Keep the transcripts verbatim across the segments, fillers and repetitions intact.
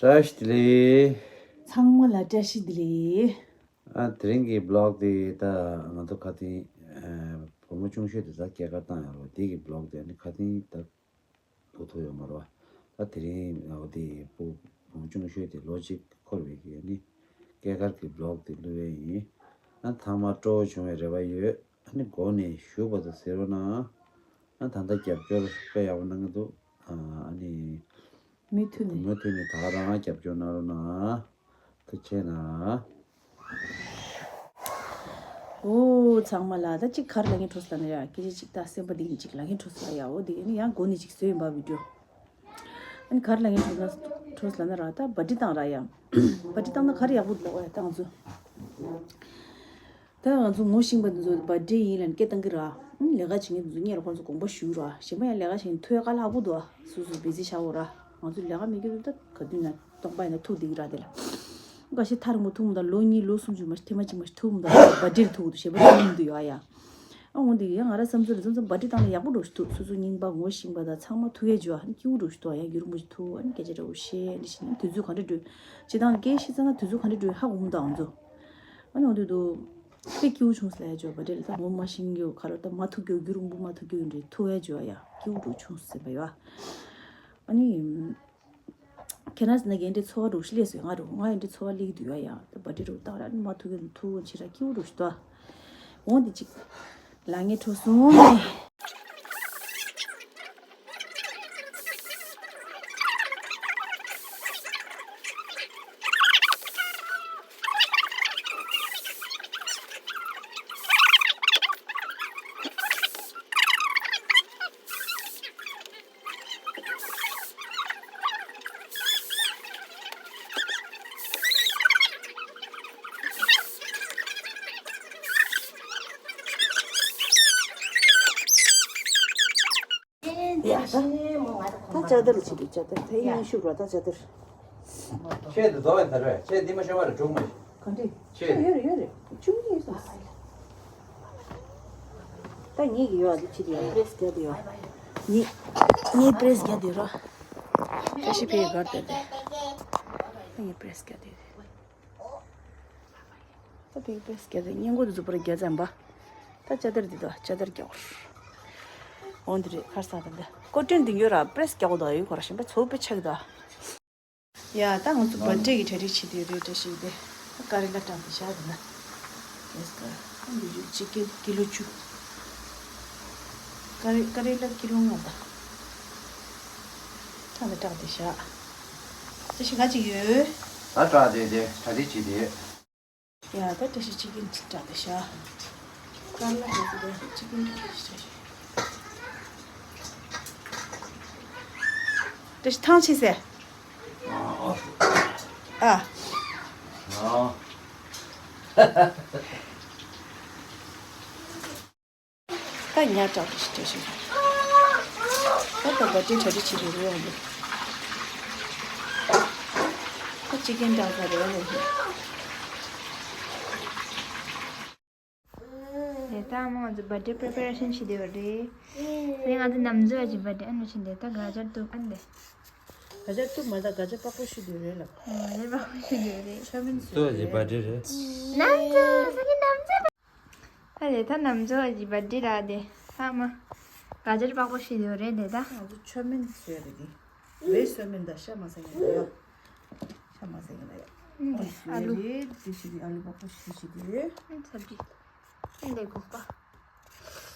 བཀྲ་ཤིས་བདེ་ལེགས། ཚང་མ་ལ་བཀྲ་ཤིས་བདེ་ལེགས། ཨ་དེ་རིང་གི་བི་ལོག་དེ་ད་ང་ཚོ་ཁ་སྟེང་ཨ་བུ་མོ་ཆུང་ཤོས་དེ་ད་སྐྱེས་སྐར་བཏང་ཡོད་རེད། དེ་གི་བི་ལོག་དེ་ཨ་ནི་ཁ་སྟེང་ད་བླུག་ཐུབ་ཡོད་མ་རེད་པ། ད་དེ་རིང་ཨ་འོ་དེ་བུ་བུ་མོ་ཆུང་ཤོས་དེ་ལོ་གཅིག་འཁོར་བའི་གི་ཨ་ནི་སྐྱེས་སྐར་གི་བི་ལོག་དེ་བླུག་ཡས་ཡིན། ཨ་ཚང་མ་སྤྲོ་བོ་བྱུང་བའི་རེ་བ་ཡོད། ཨ་ནི་འགོ་ནས་ཞུགས་པ་དང་ཟེར་བ་ན། ཨ་ད་ལྟ་རྒྱབ་སྐྱོར་དཔེ་ཡག་པོ་གནང་གི་འདུག་ཨ་ནི་མུ་མཐུད་ནས། མུ་མཐུད་ནས་ད་ག་རང་རྒྱབ་སྐྱོར་གནང་རོགས་གནང་། ཐུགས་རྗེ་ཆེ་གནང་། ཨོ་ཚང་མ་ལ་ད་ཅིག་ག་རེ་ལབ་ཀྱིན་འགྲོ་སོང་ལབ་ན་ཡ། སྐད་ཆ་ཅིག་ད་སེམས་པ་གཏིང་ནས་ཅིག་ལབ་ཀྱིན་འགྲོ་སོང་ལབ་ཡ། འོ་དེ་ཨ་ནི་ཡང་འགོ་ནས་ཅིག་བཟོས་ཡིན་པ་བི་ཌིའོ། ཨ་ནི་ག་རེ་ལབ་ཀྱིན་འགྲོ་ན་འགྲོ་སོང་ལབ་ན་ར། ད་བར་ཌེ་བཏང་ར་ཡ། བར་ཌེ་བཏང་ན་ག་རེ་ཡག་པོ་འདུག་ལབ་ཡ། ད་ང་ཚོ་ད་ང་ཚོ་ངོ་ཤེས་པ་འདི་ཚོ་བར་ཌེ་ཡིན་ལབ་ནས་སྐད་བཏང་གི་ར། ཨ་ནི་ལས་ཀ་བྱེད་མཁན་འདི་ཚོ་སྔོན་ལ་ཁོང་ཚོ་དགོངས་པ་ཞུ་ར། གཞན་པ་ཡང་ལས་ཀ་བྱེད་མཁན་ཐུག་ཡ་དཀའ་ལས་ཁག་པོ་འདུག་ཨ། སོ་སོ་བི་ཟི་ཆགས་འོ་ར། ང་ཚོ་ལས་ཀ་མེད་ཀྱི་འདུག་ད་ག་དུས་ན་སྟོང་པ་ཡིན་ན་ཐུག་བསྡད་ཀྱི་ར། དེ་ལ་འགའ་ཤས་ཐག་རིང་པོ་ཐུག་མི་འདུག་ལོ་གཉིས་ལོ་གསུམ་ཅིག་མ་ཐེངས་མ་གཅིག་མ་ཐུག་མི་འདུག་བར་ཌེ་ལ་ཐུག་འདུག་གཞན་པ་ཐུག་མི་འདུག་ཡ་ཡ། ཨ་འོ་འདི་ཡང་ང་ར་བསམ་ཚུལ་ལ་བསམ་ཚུལ་བར་ཌེ་བཏང་ན་ཡག་པོ་འགྲོ་ཞིག་འདུག་སོ་སོ་རྙིང་པ་ངོ་ཤེས་པ་དང་ཚང་མ་ཐུག་ཡས་བྱོས། ཨ་ནི་སྐྱིད་པོ་འགྲོ་ཞིག་འདུག་ཡང་རྒྱུན་རིང་པོ་ཞིག་ཐུག་ཨ་ནི་སྐད་ཆ་འདྲ་བོ་བཤད། ཨ་ནི་ཞིག་ནི་དུས་ཚོད་ག་འདྲ་འགྲོ། སྤྱིར་བཏང་སྐད་བཤད་ཚར་ན་དུས་ཚོད་ག་འདྲ་འགྲོ་ཧ་གོ་མི་འདུག་ང་ཚོ། ཨ་ནི་འོ་འདི་འདུག་དཔེ་སྐྱིད་པོ་བྱུང་སོང་ལབ་ཡ་བྱོས། བར་ཌེ་ལ་ད་ངོ་མ་ཤེས་ཀྱི་ཡོད་ག་ར། ད་མ་ཐུག་ཀྱི་ཡོད། རྒྱུན་རིང་པོ་མ་ཐུག་ཀྱི་ཡོད་འདྲ། ཐུག་ཡ་བྱོས་ཡ། སྐྱིད་པོ་འགྲོ་བྱུང་སོང་ཟེར་བ་ཡོད། ཨ་ནི། ཁྱེད་རང་ཟེར་ན་འདི་འདྲའི་ཚོར་བ་འདྲ་བོ་ཞིག་སླེབས་སོང་། ང་རུ་ང་འདི་འདྲའི་ཚོར་བ་སླེབས་ཀྱི་འདུག་ཡ་ཡ། ད་བར་ཌེ་འདྲ་བོ་བཏང་ར་ནི་མ་ཐུག་གི་འདུག་ཐུག་ཕྱིར་ར་སྐྱིད་པོ་འདྲ་བོ་ཞིག་འདུག་འོ་འདི་ཅིག་ལབ་སྙིང་བྲོ་སོང་ངས། ཡ་ད། ད་ཅ་དར་ཅིག་ཅ་དར་དེ་ཡིན་ཤུགས་ར་ད་ཅ་དར། ཆེད་དུ་རྫོགས་ཡིན་ད་རེད། ཆེད་འདི་མ་ཤོར་བ་རེད། དྲུག་མ་ཤོར། ག་འདྲས། ཆེད། ཡོད་རེད་ཡོད་རེད། བཅུ་གཉིས་ཡོད་ས། ད་ངེད་ཀྱི་ཡོད་འདི་ཕྱི་དེ་ཡོད། པྲེས་རྒྱག་དེ་ཡོད། ངེད་ངེད་པྲེས་རྒྱག་དེ་རོ། བཀྲ་ཤིས་པའི་སྒར་དེ་དེ། ད་ངེད་པྲེས་རྒྱག་དེ་དེ། ད་པེག་པེག་སྐྱ་དེ་སྙན་གོ་དེ་ཚོ་པར་རྒྱ་ཙམ་པ། ད་ཅ་དར་འདི་དང་ཅ་དར་རྒྱག་འོ་འདི་རེད། ཁར་ས་དང་འདི་ཀོ་ཊན་འདི་ཡོད་ར། པྲེས་རྒྱག་གོ་དང་ཡོད་གོ་ར། ཞིམ་པ་ཚོ་པེ་ཆག་ད། ཡ་ད་ང་ཚོ་བར་ཌེ་གི་གྲ་སྒྲིག་བྱེད་དུས་རེད། བཀྲ་ཤིས་དེ་ཀ་རེ་ལ་བཏང་དེ་བཞག་དེ་ན། ཡེས་ད་འདི་རེད། ཅི་ཀེན་ཀི་ལོ་བཅུ། ཀ་རེ་ཀ་རེ་ལ་ཀི་ལོ་ལྔ་ད། ཐང་དེ་བཏང་དེ་བཞག་བཀྲ་ཤིས་ག་ཅིག་ཡོད། ད་བཏང་དེ་དེ་གྲ་སྒྲིག་བྱེད་དེ། ཡ་ད་བཀྲ་ཤིས་ཅི་ཀེན་ཅིག་བཏང་དེ་བཞག་ཀར་ལ་ཡ་ད་ཅི་ཀེན་ཅིག་བཏང་དེ་བཞག་བཀྲ་ཤིས་ཐང་ཆད་ཟེར། ཨ། ད་ཉ་དྲག་ཏུ་ཞིག་བྲེས་ཤིག་ད་ད་བ་ཏི་གྲ་སྒྲིག་བྱེད་རེ་རེ་ཡོང་འདུག་ད་ཅི་ཀེན་དྲག་ས་རེ་ཡོང་འདུག་དེ་ལྟ་མོ་ང་ཚོ་བར་ཌེ་པི་རི་པེ་རེ་ཤན་བྱེད་བསྡད་པ་རེད། དེ་ང་ཚོ་ནམ་རྫུ་བ་ཅིག་བར་ཌེ་ཨ་ནུ་ཕྱིན་དེ་ད་ག་ཇར་ཏུ་ཨན་དེ། ག་ཇར་ཏུ་མ་ད་ག་ཇར་པགས་པོ་ཤི་དུས་རེད་ལབ། ག་ཇར་པགས་པོ་ཤི་དུས་རེད། ཆོ་མིན་རྫུ་བ་ཅིག་བར་ཌེ་རེད། ནམ་རྫུ་ས་གི་ནམ་རྫུ། ཨ་ལེ་ད་ནམ་རྫུ་བ་ཅིག་བར་ཌེ་ར་དེ་ཧ་མ། ག་ཇར་པགས་པོ་ཤི་དུས་རེད་དེ་ད། ང་ཚོ་ཆོ་མིན་བཟོས་རེད་དེ། རེད་ཆོ་མིན་ད་ཤ་མ་ཟ་ཡིན་ད་ཡོ། ཤ་མ་ཟ་ཡིན་ད་ཡོ། ཨ་ལུ། རེད་དེ་ཤི་དེ་ཨ་ལུ་པགས་པོ་ཤི་ཤི་དེ། ཚར་གི། ཨེ་འདྲའི་གོག་པ།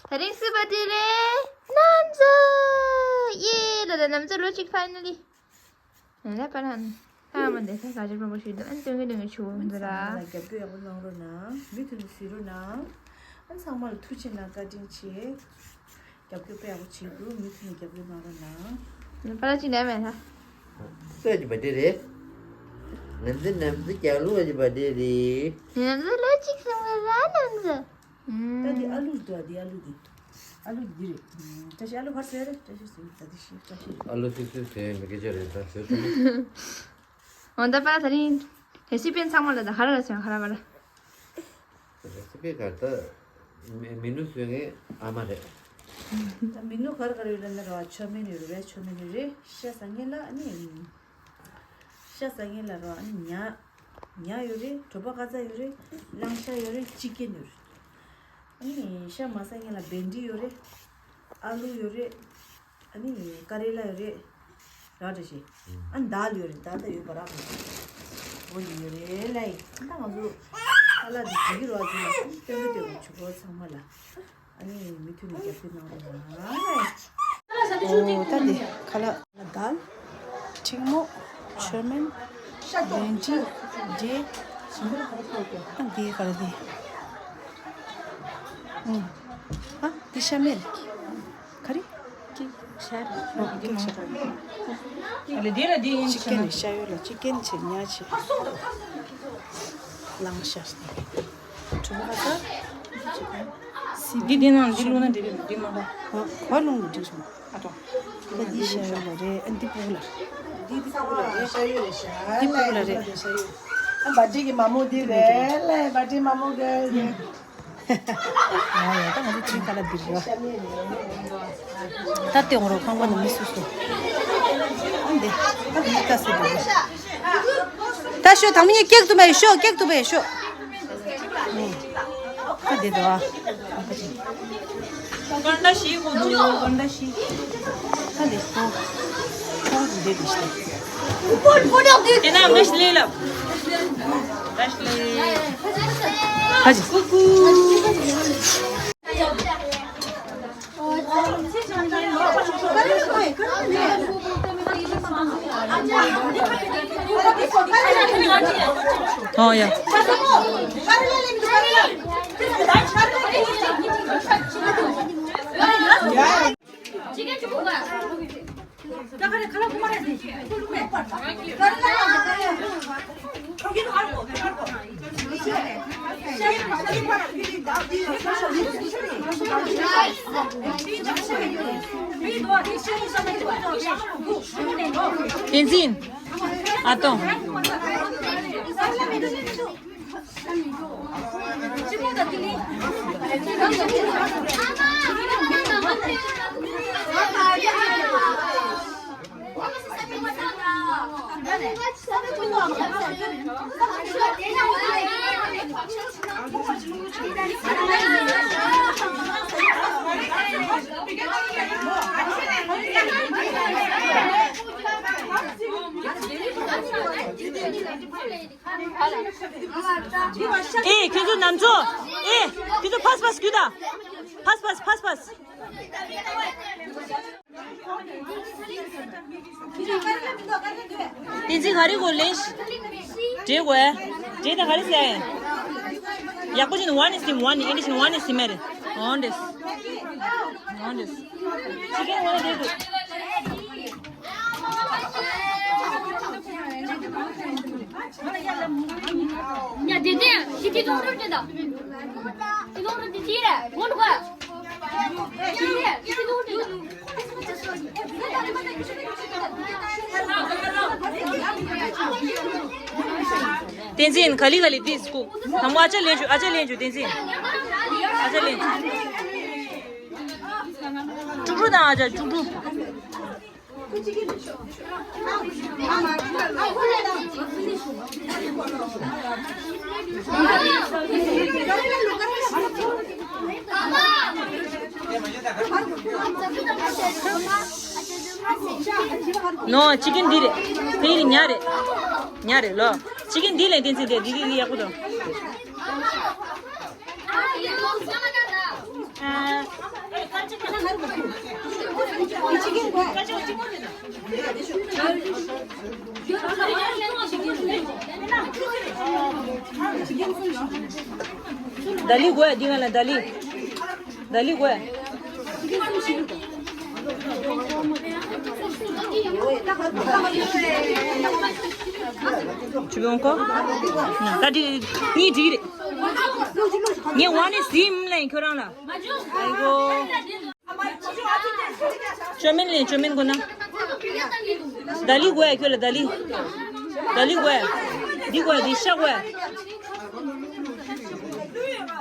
ད་རིང་སྲིད་པ་དེ་རེད། ནམ་རྫུ། ཡེ་ལ་ད་ནམ་རྫུ་ལོ་གཅིག་ཕའི་ན་ལི། ང་ལ་པ་ར་ནི། ཨ་མ་འདི་ཚ་ག་ཅིག་པོ་པོ་ཞིག་འདུག་ཨན་སྟོན་གི་སྟོན་གི་ཆུ་བོ་འདི་ར། རྒྱབ་སྐྱོར་ཡག་པོ་གནང་རོགས་གནང་། མུ་མཐུད་ནས་གཟིགས་རོགས་གནང་། ཨན་ཚང་མ་ལ་ཐུགས་རྗེ་གནང་། བཀའ་དྲིན་ཆེ། རྒྱབ་སྐྱོར་དཔེ་ཡག་པོ་བྱེད་འདུག་མུ་མཐུད་ནས་རྒྱབ་སྐྱོར་གནང་རོགས་གནང་། པ་ར་ཅིག་ནས་མེད་ན། སུ་ཡ་གི་བར་ཌེ་རེད། ང་ཚོ་ནམ་རྫུ་རྒྱག་ལུགས་ཡ་གི་བར་ཌེ་རེད། ནམ་རྫུ་ལོ་གཅིག་སོང་བ་ར་ནམ་རྫུ། ད་འདི་ཨ་ལུ་འདུག་འདི་ཨ་ལུ་འདི། ཨ་ལུ་འདི་རེད། བཀྲ་ཤིས་ཨ་ལུ་ཧར་ཟེར་རེད། བཀྲ་ཤིས་ཟེར་ད་འདི་ཤི་བཀྲ་ཤིས་རེད། ཨ་ལུ་སིག་སིག་ཟེར་མི་སྐད་ཆ་རེད་ད་ཟེར་སོང་། འོ་ད་པ་ད་རིང་རེ་སི་པི་ཡན་ཚང་མ་ལ་ད་ཧ་ར་ལ་སོང་ཧ་ར་བ་ར། རེ་སི་པི་ག་ད་མི་མི་ནུ་བཟོས་ངའི་ཨ་མ་རེད། ད་མི་ནུ་གར་གར་ཡོད་ལ་ན་ར་བ་ཆོ་མེ་ནི་རུ་བའི་ཆོ་མེ་ནི་རེད་ཤ་ཟ་ངེ་ལ་ཨ་ནི། ཤ་ཟ་མཁན་ལ་རོ། ཨ་ནི་ཉ། ཉ་ཡོད་རེད། གྲོད་པ་ཀ་ཚ་ཡོད་རེད། གླང་ཤ་ཡོད་རེད། ཅི་ཀེན་ཡོད་རེད། ཨ་ནི་ཤ་མ་ཟ་མཁན་ལ་བེན་ཌི་ཡོད་རེད། ཨ་ལུ་ཡོད་རེད། ཨ་ནི་ཀ་རེ་ལ་ཡོད་རེད། ར་འདྲ་ཞིག་ཨ་ནི་དཱལ་ཡོད་རེད། དཱལ་ད་ཡོད་པ་རག་རེད། འོ་འདི་ཡོད་རེད་ལ། ཡིན་ད་ང་ཚོ་ཁ་ལག་འདི་འགྲིག་གི་རོགས་ཟེར་ན་སྟོན་གི་སྟོན་གི་ཆུ་ཁོལ་ཚང་མ་ལ། ཨ་ནི་མུ་མཐུད་ནས་རྒྱབ་སྐྱོར་གནང་རོགས་གནང་། འོ་ད་འདི་ཁ་ལག་ལ་དཱལ། ཕྲེང་མོ། མཆོད་མེ། བན་ཊི། འབྲས། ཨ་འདི་ག་རེ་འདི། ཨ་འདི་ཤ་མེད། ག་རེ། ཅི་ཤ་རེད། ཨོ་ཅི་ཤ་རེད། ཨ་ལེ་འདི་ལ་འདི་ཡིན་ཅི་ཀེན་ནི་ཤ་ཡོད་ལ། ཅི་ཀེན་ཆེ་ཉ་ཆེ། གླང་ཤ་སྟེ། གྲོད་པ་ཁ་ཚ། འདི་འདི་ནང་འདི་བླུགས་ན་འགྲིག་གི་འདུག་འདི་མ་འདྲ། ཨ་ག་བླུགས་ན་འགྲིག་སོང་། ཨ་ཏོ། ད་འདི་ཤ་ཡོད་ལ་རེད། ཨ་འདི་སྤུ་གུ་ལ་རེད། འདི་འདི་སྤུ་གུ་ལ་རེད། ཤ་ཡོད་ལ་ཤ་འདི་སྤུ་གུ་ལ་རེད། ཤ་ཡོད། ཨ་བ་ཏི་གི་མ་མོ་འདི་རེད་ལ། བ་ཏི་མ་མོ་གི། ཡ་ཡ་ད་ང་ཚོ་ཅིག་ཁ་ལག་འདི་རེད། ད་ལྟེ་འོང་རོགས་ཁང་པ་ནང་མི་སུ་སུ། ཨ་འདི་ད་འདི་ལྟ་སེ་འདི། ད་ཤོ་དང་མི་ཉེ་ཀེག་ཏུ་བས་ཤོ། ཀེག་ཏུ་བས་ཤོ། ཨ་འདི་དོ། གན་ད་ཤི་གོ་དུ་གན་ད་ཤི། ཨ་འདི་ཧོ། ཧོ་འདི་འདི་ཤི། དེ་ན་མི་ཤི་ལེ་ལབ། ཧ་ཇི། ཀུ་ཀུ། ཨོ་ཡ། བསྟན་འཛིན། ཨ་ཏོ། ཨེ་ཁྱོད་ཚོ་ནམ་ཚོ། ཨེ་ཁྱོད་ཚོ་ཕ་སི་ཕ་སི་རྒྱུགས་དང་། ཕ་སི་ཕ་སི་ཕ་སི་ཕ་སི། བསྟན་འཛིན་ག་རེ་གོ་ལེན་ཤི། འདྲེ་གོ་ཡ། འདྲེ་ད་ག་རེ་ཟེར་ཡ། ཡག་པོ་བྱས་ན་ཝན་ནི་སིམ་ཝན་ནི་ཨེ་འདྲ་བྱས་ན་ཝན་ནི་སིམ་མེ་རེད། ཝན་ནི་སིམ། ཝན་ནི་སིམ། ཅི་ཀེན་ཝན་ནི་འདྲེ་གོ། ཡ་དེ་དེ་ཞི་ཏི་ཏོང་རོ་ཅི་ད། ཏི་ཏོང་རོ་ཅི་ཅི་རེད་ངོ་འདུག་ག། བསྟན་འཛིན་ག་ལི་ག་ལི་ཏིས་ཀུ། དང་པོ་ཨ་ཅག་ལེན་བཅུག་ཨ་ཅག་ལེན་བཅུག་བསྟན་འཛིན། ཨ་ཅག་ལེན་བཅུག་ཀྲུག་ཀྲུག་དང་ཨ་ཅག་ཀྲུག་ཀྲུག་ནོ། ཅི་ཀེན་འདི་རེད། དེ་ཡི་ཉ་རེད། ཉ་རེད་ལོ། ཅི་ཀེན་འདི་ལས་བསྟན་འཛིན་དེ་འདི་འདི་འདི་ཡག་པོ་འདུག་ད་ལི་གོ་ཡ། འདི་ང་ལ་ད་ལི། ད་ལི་གོ་ཡ། ཆུ་བོང་ཀོ། ད་འདི་གཉིས་འགྲིག་རེད། ངས་ཝ་ནི་ཟིམ་ལེན་ཁྱོད་རང་ལ། ཨའི་གོ། ཅོ་མིན་ལེན། ཅོ་མིན་གོ་ན། ད་ལི་གོ་ཡ་ཁྱོད་ལ་ད་ལི། ད་ལི་གོ་ཡ། འདི་གོ་ཡ། འདི་ཤ་གོ་ཡ།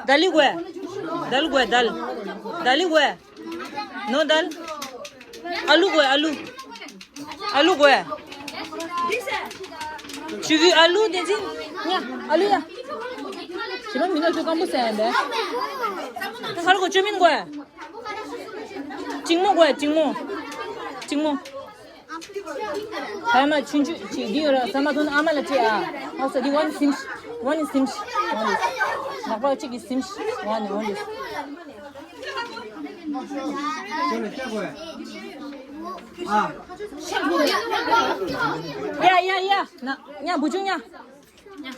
ད་ལི་གོ་ཡ། ད་ལི་གོ་ཡ། ད་ལི། ད་ལི་གོ་ཡ། ནོ་ད་ལི། ཨ་ལུ་གོ་ཡ། ཨ་ལུ། ཨ་ལུ་གོ་ཡ། Tu veux à l'eau, Denzin? Nya, à l'eau, ya. Je sais pas, mais non, je comprends pas, c'est un. Kar ko chomin ko. Chingmo ko, chingmo. Chingmo. Kayama chunchu chi di ra sama don amala chi a. Hausa di one sim. One sim. Nakpa chi ki sim. One, one. Ya, ya, ya. Na, nya buchu nya. ཉ་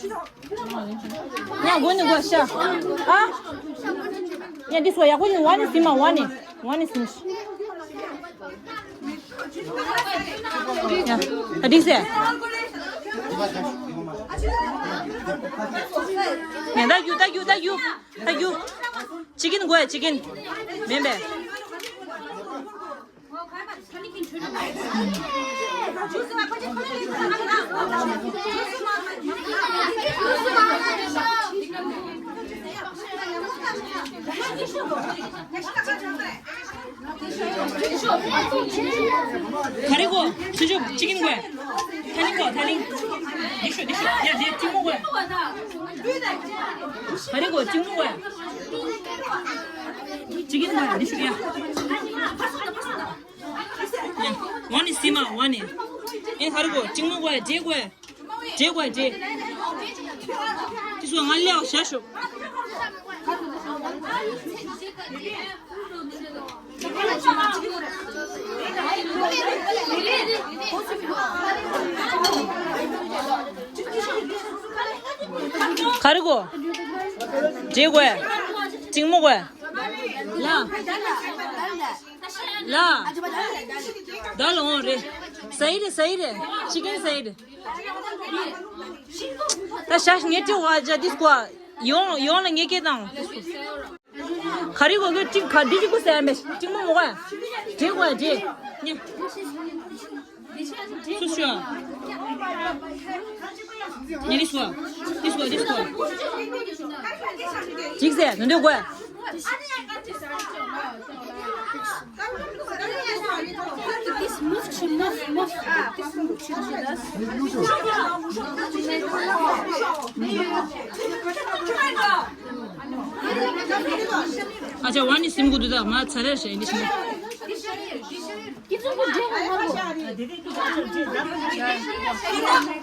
གོ་ནི་གོ་ཤ། ཨ། ཉ་འདི་སོ་ཡག་པོ་ཡིན། ཝ་ནི་སིམ་མ་ཝ་ནི། ཝ་ནི་སིམ། ཉ་ད་འདི་སེ། ཉ་ད་རྒྱུ་ད་རྒྱུ་ད་རྒྱུ་ད་རྒྱུ། ཅི་ཀིན་གོ་ཡ་ཅི་ཀིན། མེན་པས། ག་རེ་གོ། ཆུ་ཆུ་ཅི་ཀིན་གོ། ཐ་ལིང་གོ་ཐ་ལིང་། འདི་ཤོ་འདི་ཤོ་ཡ་འདི་ཅི་མོ་གོ། ག་རེ་གོ་ཅི་མོ་གོ། ཅི་ཀིན་གོ་འདི་ཤོ་ཡ། ཡ། ཝ་ནི་སི་མ་ཝ་ནི། ཨེ་ཧ་རུ་གོ་ཅིང་མོ་གོ་ཡ་ཇེ་གོ་ཡ། ཇེ་གོ་ཡ་ཇེ། ཅི་སོ་ང་ལེའོ་ཤ་ཤོ། ག་རེ་གོ། ཇེ་གོ་ཡ། ཅིང་མོ་གོ་ཡ། ལ། ལ། ད་ལོ་འོང་རེད། ཟ་ཡི་རེད་ཟ་ཡི་རེད། ཅི་ཀིན་ཟ་ཡི་རེད། ད་ཤ་ངས་ཅི་བ་ཇ་དིས་གོ། ཡོང་ཡོང་ལ་ངས་སྐད་དང་། ག་རེ་གོ་གི་ཅིག་ག་འདི་ཅིག་གོ་ཟ་ཡ་མེད། ཅིག་མོ་མོ་ག་ཡ། ཇེ་གོ་ཡ་ཇེ། ཉེ། སུ་ཤོ། ཉེ་རི་སུ། རི་སུ་རི་སུ། ཅིག་ཟེར་ནུ་འདོད་གོ་ཡ། This move to move, move. This move to this. ཨ་ཅག་ཝ་ནི་སིམ་གུ་དུ་ད་མ་ཚ་རེ་ཤེ་འདི་ཤེ།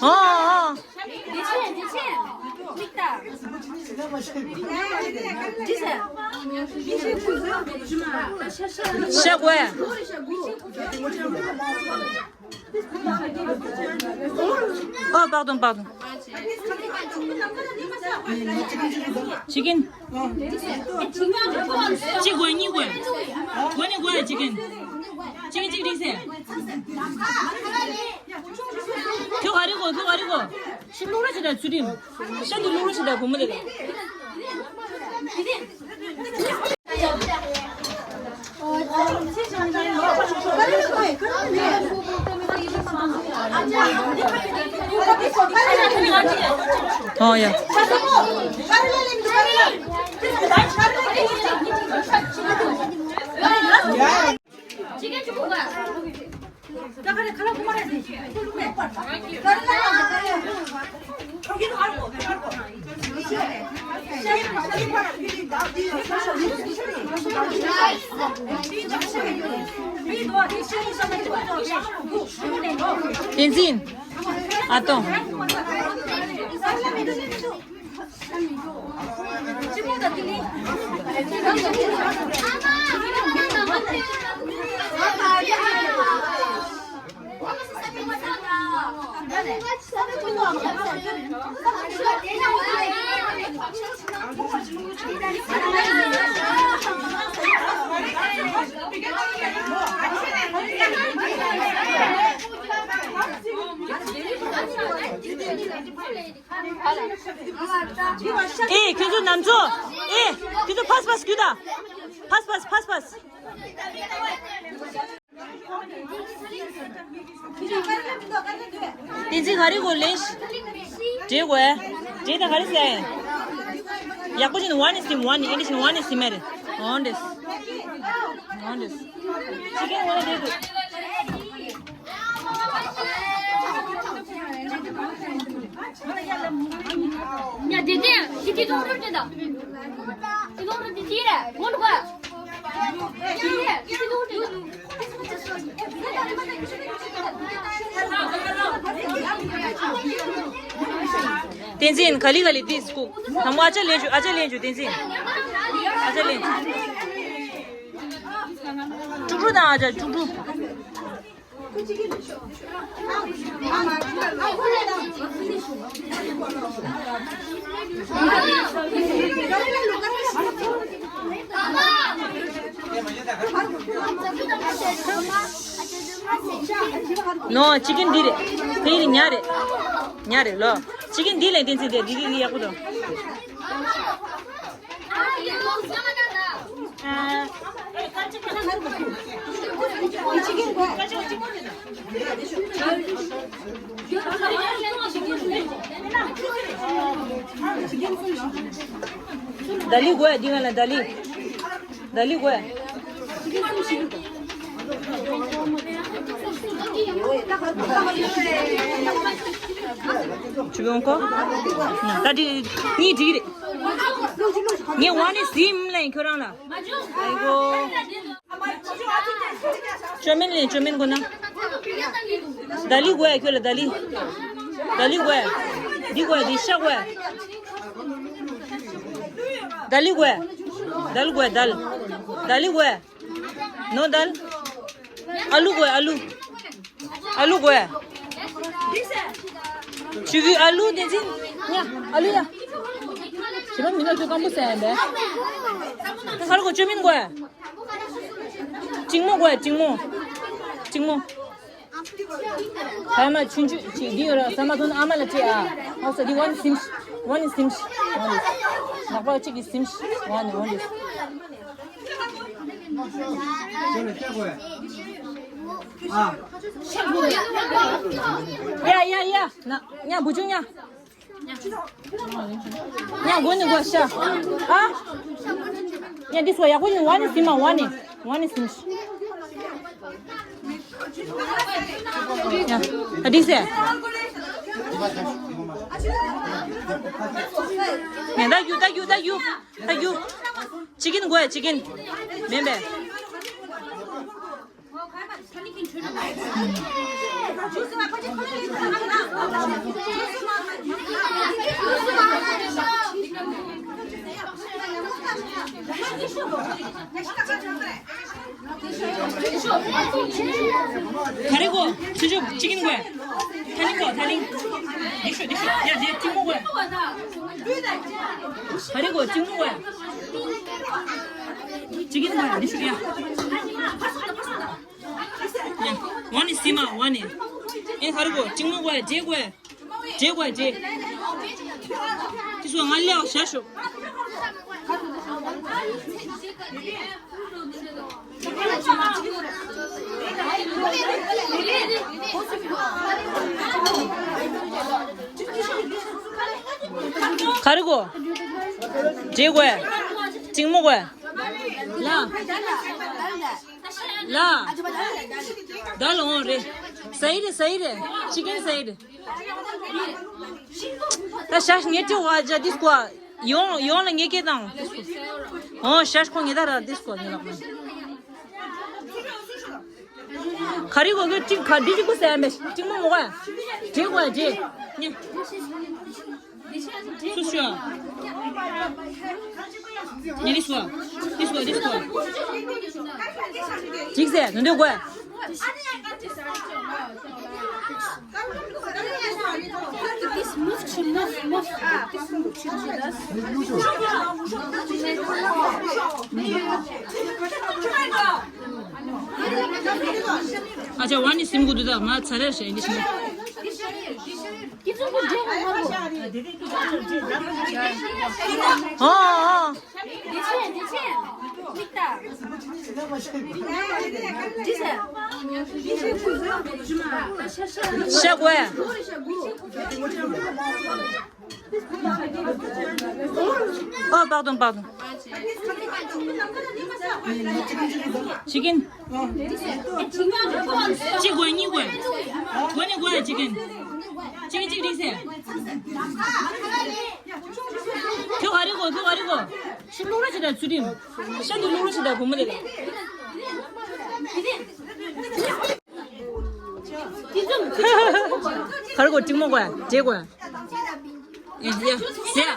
ཨོ་ཨོ། འདི་ཆེ་འདི་ཆེ། མིག་ལྟ། འདི་ཟེར། ཤ་གོ་ཡ། ཨོ་པར་དོན་པར་དོན། ཅི་ཀིན། གཅིག་གོ་གཉིས་གོ། གོ་ནི་གོ་ཡ་ཅི་ཀིན། ཅི་ཀིན་ཅི་ཀིན་ཟེར། ཁྱོད་ག་རེ་གོ་ཁྱོད་ག་རེ་གོ། ཤི་ལུག་ར་ཅི་ད་ཚུ་རིམ། ཤ་འདི་ལུག་ར་ཅི་ད་བུ་མོ་རེད། ཨོ་ཡ། བསྟན་འཛིན། ཨ་ཏོ། ཨེ་ཁྱོད་ཚོ་ནམ་ཚོ། ཨེ་ཁྱོད་ཚོ་ཕ་སི་ཕ་སི་རྒྱུགས་དང་། ཕ་སི་ཕ་སི་ཕ་སི་ཕ་སི། བསྟན་འཛིན་ག་རེ་གོ་ལེན་ཤི། འདྲེ་གོ་ཡ། འདྲེ་ད་ག་རེ་ཟེར། ཡག་པོ་ཅིག་ནི་ཝ་ནི་སིམ་ཝ་ནི་ཨེ་འདི་ཤིན་ཝ་ནི་སིམ་མེ་རེ། འོན་ཏེ། འོན་ཏེ། ཅི་ཀེན་ཝ་ནི་འདྲེ་གོ། བསྟན་འཛིན། ག་ལེ་ག་ལེ་འདི་སྐུ། དང་པོ་ཨ་ཅག་ལེན་བཅུག་ཨ་ཅག་ལེན་བཅུག་བསྟན་འཛིན། ཨ་ཅག་ལེན་བཅུག་ཀྲུག་ཀྲུག་དང་ཨ་ཅག་ཀྲུག་ཀྲུག་ནོ། ཅི་གིན་འདི་རེད། དེ་ཡིན་ཉ་རེད། ཉ་རེད་ལོ། ཅི་གིན་འདི་ལེན་བསྟན་འཛིན་དེ་འདི་འདི་འདི་ཡག་པོ་འདུག་ད་ལི་དགོས་འདི་ང་ལ་ད་ལི། ད་ལི་དགོས། ཆུ་བོ་ཀོ། ད་འདི་གཉིས་འགྲིག་རེད། ངས་ཝ་ནི་ཟིན་ལེན་ཁྱོད་རང་ལ། ཨ་ཡི་གོ། ཅོ་མིན་ལེན་ཅོ་མིན་གོ་ན། ད་ལི་དགོས་ཁྱོད་ལ་ད་ལི། ད་ལི་དགོས། འདི་དགོས་འདི་ཤ་དགོས། ད་ལི་དགོས། ད་ལི་དགོས་ད་ལི། ད་ལི་དགོས། ནོ་ད་ལི། ཨ་ལུ་དགོས་ཨ་ལུ། ཨ་ལུ་དགོས། ཆུ་བོའི་ཨ་ལུ་དེ་ཚིན། ཉ་ཨ་ལུ་ཡ། བྱེད་པ་མི་ནག་ཚོས་སྐམ་པོ་ཟ་ཡ་འདས། ཁར་གོ་ཅོ་མིན་དགོས། གཅིག་མོ་དགོས་གཅིག་མོ། གཅིག་མོ། ཕ་མ་ཆུང་ཆུང་ཅིག་འདི་ཡོད་ར་ཟ་མ་ཐུང་ཨ་མ་ལ་སྤྲད་ཨ། ཨོ་སོ་འདི་ཝན་སིམ་ཤི། ཝན་སིམ་ཤི། ཝན་ལག་པ་གཅིག་གིས་སིམ་ཤི། ཝན་ཝན་ལི། ཡ་ཡ་ཡ། ན་ཉ་བུ་ཆུང་ཉ། ཉ་གོ་ནི་གོ་ཤ། ཨ། ཉ་འདི་སོ་ཡག་པོ་ཡིན། ཝ་ནི་སིམ་མ་ཝ་ནི། ཝ་ནི་སིམ་ཤི། ཉ་ཨ་འདི་སེ། ཉ་ད་རྒྱུ་ད་རྒྱུ་ད་རྒྱུ་ད་རྒྱུ། ཅི་གིན་གོ་ཡ་ཅི་གིན། མེན་པས། ག་རེ་གོ། ཆུ་ཆུ་ཅི་གིན་གོ། ཐ་ལིང་གོ་ཐ་ལིང་། འདི་ཤོ་འདི་ཤོ་ཡ་འདི་གཅིག་མོ་གོ། ག་རེ་གོ་གཅིག་མོ་གོ། ཅི་གིན་གོ་འདི་ཤོ་ཡ། ཡ། ཝ་ནི་སིམ་མ་ཝ་ནི། ཨེ་ག་རེ་གོ་གཅིག་མོ་གོ་འདྲེ་གོ། འདྲེ་གོ་འདྲེ། ཅི་སོ་ང་ལེའོ་ཤ་ཤོ། ག་རེ་གོ། འདྲེ་གོ། གཅིག་མོ་གོ། ལ། ལ། ད་ལ་འོང་རེད། ཟ་ཡི་རེད་ཟ་ཡི་རེད། ཅི་གིན་ཟ་ཡི་རེད། ད་ཤ་ངེ་ཏི་ཝ་ཇ་དིས་ཀོ། ཡོང་ཡོང་ལ་ངེ་ཀེ་དང་། ཨོ་ཤ་ཁོ་ངེ་ད་ར་དིས་ཀོ་ངེ་ལག་མ། ག་རེ་གོ་གི་ཅིག་ག་འདི་ཅིག་གོ་ཟེར་མེད་ཅིག་མོ་མོ་ག་འདྲེ་གོ་འདྲེ། ཉེ། སུ་ཤོ། ཉེ་ལི་སུ། ལི་སུ་ལི་སུ། ཅིག་ཟེར་ནུ་འདོད་གོ། This move to move, move. This move to move. ཨ་ཅག་ཝ་ནི་སིམ་གུ་དུ་ད་མ་ཚ་རེ་ཤ་ཡིན་ཤི། ཨོ་ཨོ། ཤ་གོ་ཡ། ཨོ། pardon, pardon. ཅི་གིན། གཅིག་གོ་གཉིས་གོ་གོ་ནི་གོ་ཡ་ཅི་གིན། ཅི་གིན་ཅིག་རིག་སེ། ཁྱོད་ ཨོ་ཁྱོད་ག་རེ་གོ། ཤི་ལུག་ར་ཆེ་ད་ཚུལ་ཁྲིམས། ཤ་འདི་ལུག་ར་ཆེ་ད་བུ་མོ་དེ་ལ། ག་རེ་གོ་ཏྲིང་མོ་གོ་ཡ་དྲེ་གོ་ཡ། ཡ་ཡ་ཟེ་ཡ།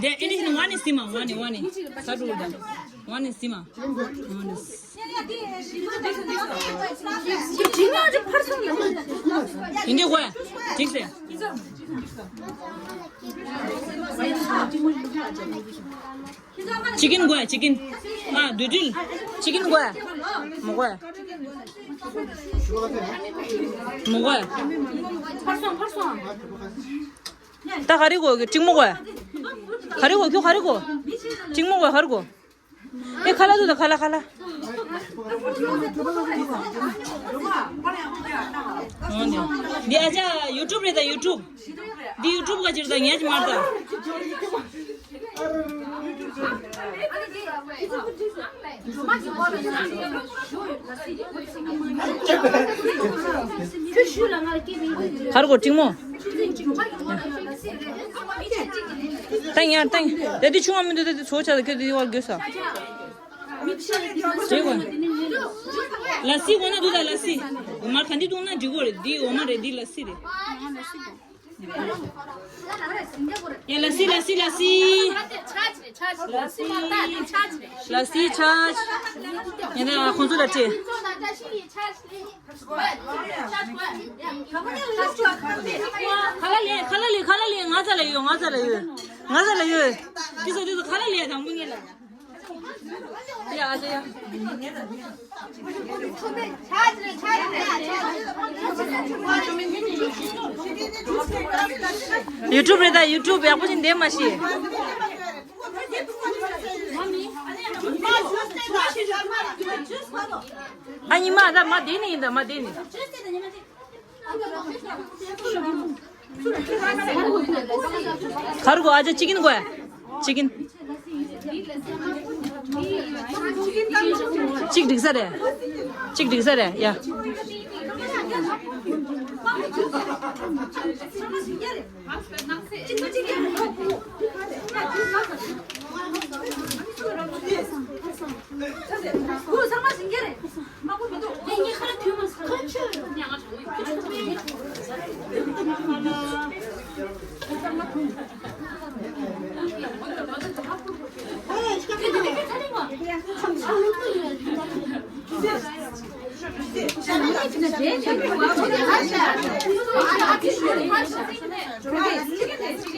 འདི་ཨིན་ཇི་ནི་ཝ་ནི་སི་མ་ཝ་ནི་ཝ་ནི། ས་འགྲོ་གི་ད། ཝ་ནི་སི་མ། ཝ་ནི་སི། ཡིན་འདི་གོ་ཡ། འགྲིག་ཟེ། ཅི་ཀིན་དགོས། ཅི་ཀིན། ཨ་དུད་འགྲིལ། ཅི་ཀིན་དགོས། མི་དགོས། མི་དགོས། ད་ག་རེ་དགོས། ཀྲིང་མོ་དགོས། ག་རེ་དགོས། ཁྱོད་ག་རེ་དགོས། ཀྲིང་མོ་དགོས། ག་རེ་དགོས། ཨེ་ཁ་ལག་འདུག་ད། ཁ་ལག་ཁ་ལག་འདི་ཨ་ཅག་ཡུ་ཊུབ་རེད་ད། ཡུ་ཊུབ། འདི་ཡུ་ཊུབ་ག་ཅིར་ད་ངས་ཅི་མར་ད། ཧར་གོ་ཀྲིང་མོ། ཏང་ཡར་ཏང་། དེ་དུས་ཆུང་བ་མི་འདུག་དེ་དུས་ཚོ་ཆ་ལ་ཁྱོད་དེ་བར་དགོས་ས། རེད་གོ། ལ་སི་འོ་ན་འདུག་ད་ལ་སི། འོ་མ་ག་འདི་འདུག་ན་འགྲིག་གོ་རེད། འདི་འོ་མ་རེད། འདི་ལ་སི་རེད། ཡ་ལ་སི་ལ་སི་ལ་སི། ལ་སི་ཆར་ཇི། ཡ་ད་ཁོང་ཚོ་ལ་སྤྲད། ཁ་ལག་ལེན། ཁ་ལག་ལེན། ཁ་ལག་ལེན། ང་ཚ་ལ་ཡོད། ང་ཚ་ལ་ཡོད། ང་ཚ་ལ་ཡོད། ཏི་སོ་ཏི་སོ་ཁ་ལག་ལེན་དང་པོ་ངེད་ལ། ཡ་ཨ་ཅེ་ཡ། ཡུ་ཊུབ་རེད་ད། ཡུ་ཊུབ་ཡག་པོ་ཞིག་འདེམས་མ་ཤེས། ཨ་ཉི་མ་ད་མ་དེ་ནི་ཡིན་ད། མ་དེ་ནི། ག་རེ་དགོས། ཨ་ཅག་ཅི་ཀིན་དགོས། ཅི་ཀིན། གཅིག་འགྲིག་ས་རེད། གཅིག་འགྲིག་ས་རེད་ཡ།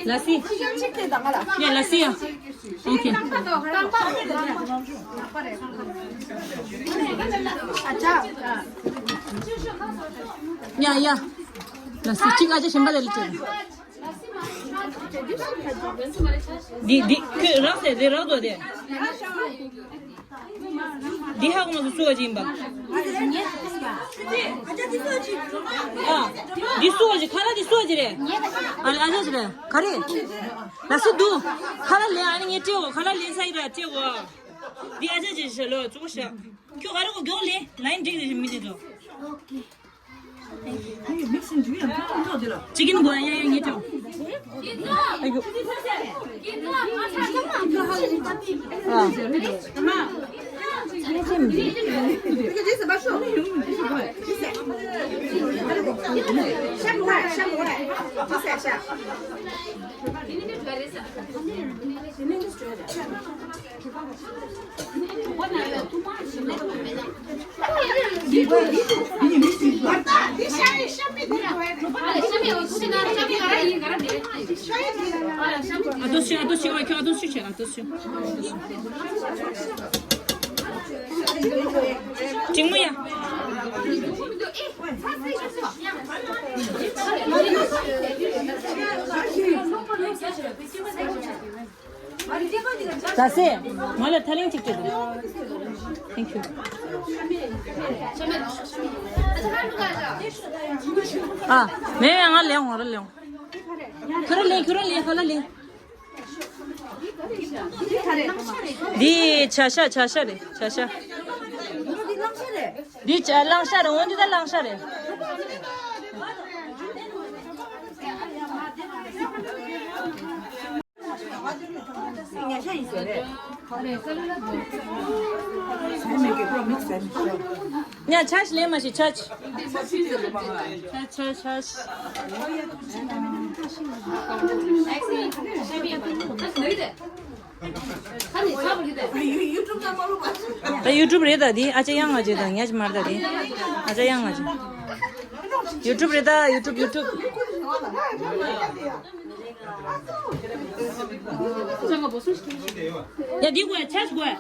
ལ་སི། ཡ་ལ་སི་ཡ། ཨོ་ཁེ། ཡ་ཡ། ལ་སི་གཅིག་ཨ་ཅག་གཞན་པ་དེ་ལ་སྤྲད། འདི་འདི་ཁྱོད་རག་ཟེར་དེ་རག་འདུག་དེ། འདི་ཧ་གོ་མ་སོང་སུ་བ་ཅིག་ཡིན་པ། ཨ། འདི་སུ་བ་ཅིག་ཁ་ལག་འདི་སུ་བ་ཅིག་རེད། ཨ་ལེ་ཨ་ཅག་ཅིག་རེད། ག་རེ། ལ་སི་འདུག་ཁ་ལག་ལེན། ཨ་ནི་ངས་སྤྲད་འོ། ཁ་ལག་ལེན་ས་ཡིན་ར་སྤྲད་འོ། འདི་ཨ་ཅག་ཅིག་ཞལ་ལོ་གཙོ་བོ་ཤ། ཁྱོད་ག་རེ་གོ་མགྱོགས་ལེན། ལ་ཡིན་འགྲིག་རེད་མི་འདི་ཚོ། ཅི་ཀིན་དགོས། ཡ་ཡ་ངས་སྤྲད། ཨ། ཨ་ཏོ་སུ། ཨ་ཏོ་སུ། ཨ་ཁྱོད་ཨ་ཏོ་སུ་བྱས། ཨ་ཏོ་སུ། ཅིང་མོ་ཡ། ད་སེ། ང་ལ་ཐ་ལིང་གཅིག་སྤྲད་དང་། Thank you། ཨ། མེད་མེད། ང་ལེན། ང་ར་ལེན། ཁྱོད་ར་ལེན། ཁྱོད་ར་ལེན། ཁ་ལག་ལེན། འདི་བྱ་ཤ། བྱ་ཤ་རེད། བྱ་ཤ། འདི་བྱ་གླང་ཤ་རེད། འོ་འདི་ད་གླང་ཤ་རེད། ཉ་ཆ་ཤ་ལེན་མ་ཤི་ཆ་ཤ། ཆ་ཆ་ཆ་ཤ། ད་ཡུ་ཊུབ་རེད་ད་འདི། ཨ་ཅག་ཡང་ང་བྱེད་དང་ཉ་ཅི་མར་ད་འདི། ཨ་ཅག་ཡང་ང་བྱེད། ཡུ་ཊུབ་རེད་ད་ཡུ་ཊུབ་ཡུ་ཊུབ། ཡ་འདི་དགོས་ཆ་ཤ་དགོས།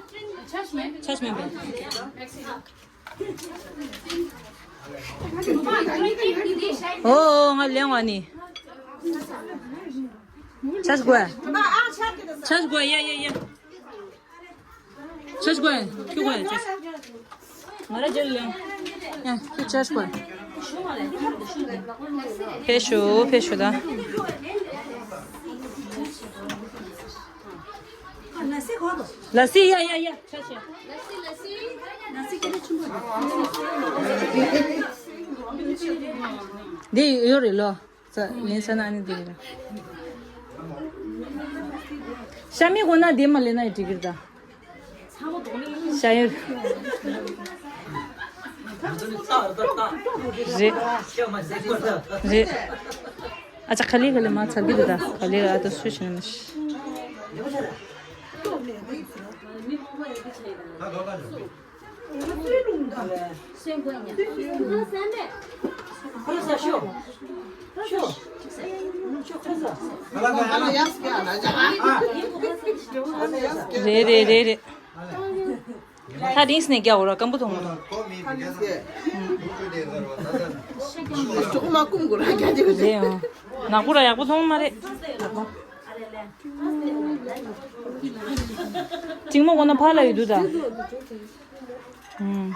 ཆ་ཤ་མེད་པས། ཨོ་ཨོ་ང་ལེན་བ་ནི། ཆ་ཤ་དགོས། ཆ་ཤ་དགོས་ཡ་ཡ་ཡ། ཆ་ཤ་དགོས། ཁྱོད་དགོས། ཆ་ཤ། ང་ར་ཇེལ་ལེན། ཡ་ཁྱོད་ཆ་ཤ་དགོས། ཕེབས་ཤོག་ཕེབས་ཤོག་ད། ལ་སི་ཡ་ཡ་ཡ། ཆ་ཤ། འདི་ཡོད་རེད་ལོ། ལེན་ས་ན་ནི་འདི་རེད། ཤ་མི་དགོས་ན་འདི་མ་ལེན་ན་ཡི་འགྲིག་གི་རེད་ད། ཤ་ཡོད། རེད། རེད། ཨ་ཅག་ག་ལེ་ག་ལེ་མ་ཚར་གི་འདུག་ད་ག་ལེ་ཨ་ད་སུ་ཞིག་ན་མ་ཤི། རེད་རེད་རེད་རེད། ད་རིང་སི་ནས་རྒྱག་འོ་ར་སྐམ་པོ་ཐོང་མོ། ཅོག་མ་ཀུམ་གོ་ར་རྒྱ་རྒྱ་རེད་འོ། ནག་པོ་ར་ཡག་པོ་ཐོང་མ་རེད། གཅིག་མོ་གོ་ན་ཕ་ལ་ཡོད་དུ་ད། ཨུམ།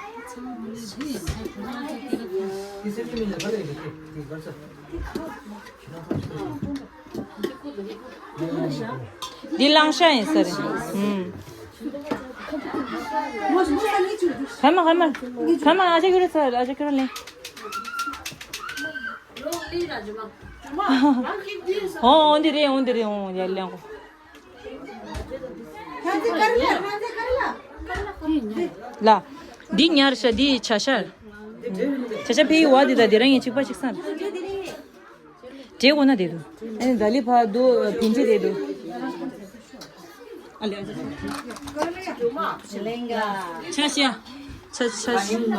འདི་གླང་ཤ་ཡིན་ས་རེད། ཨུམ། ཧེ་མ་ཧེ་མ། ཧེ་མ་ཨ་ཅག་ཁྱོད་ར་ཚ་ཨ་ཅག་ཁྱོད་ར་ལེན། ཨོ་ཨོ་འདི་རེད་ཨོ་འདི་རེད་ཨོ་ཡ་ལེན་གོ། ལ། འདི་ཉར་ཤ་འདི་ཆ་ཤ། ཆ་ཤ་ཕེ་ཡི་བ་འདི་དང་འདི་རང་ཡིན་གཅིག་པ་གཅིག་སང་། འདྲེ་འོ་ན་དེ་དུ། ཨ་ནི་ད་ལི་ཕ་དུ་ཕིན་ཅི་དེ་དུ། ཨ་ལེ་ཨ་ལེ། ཆ་ཤ། ཆ་ཆ་ཤ།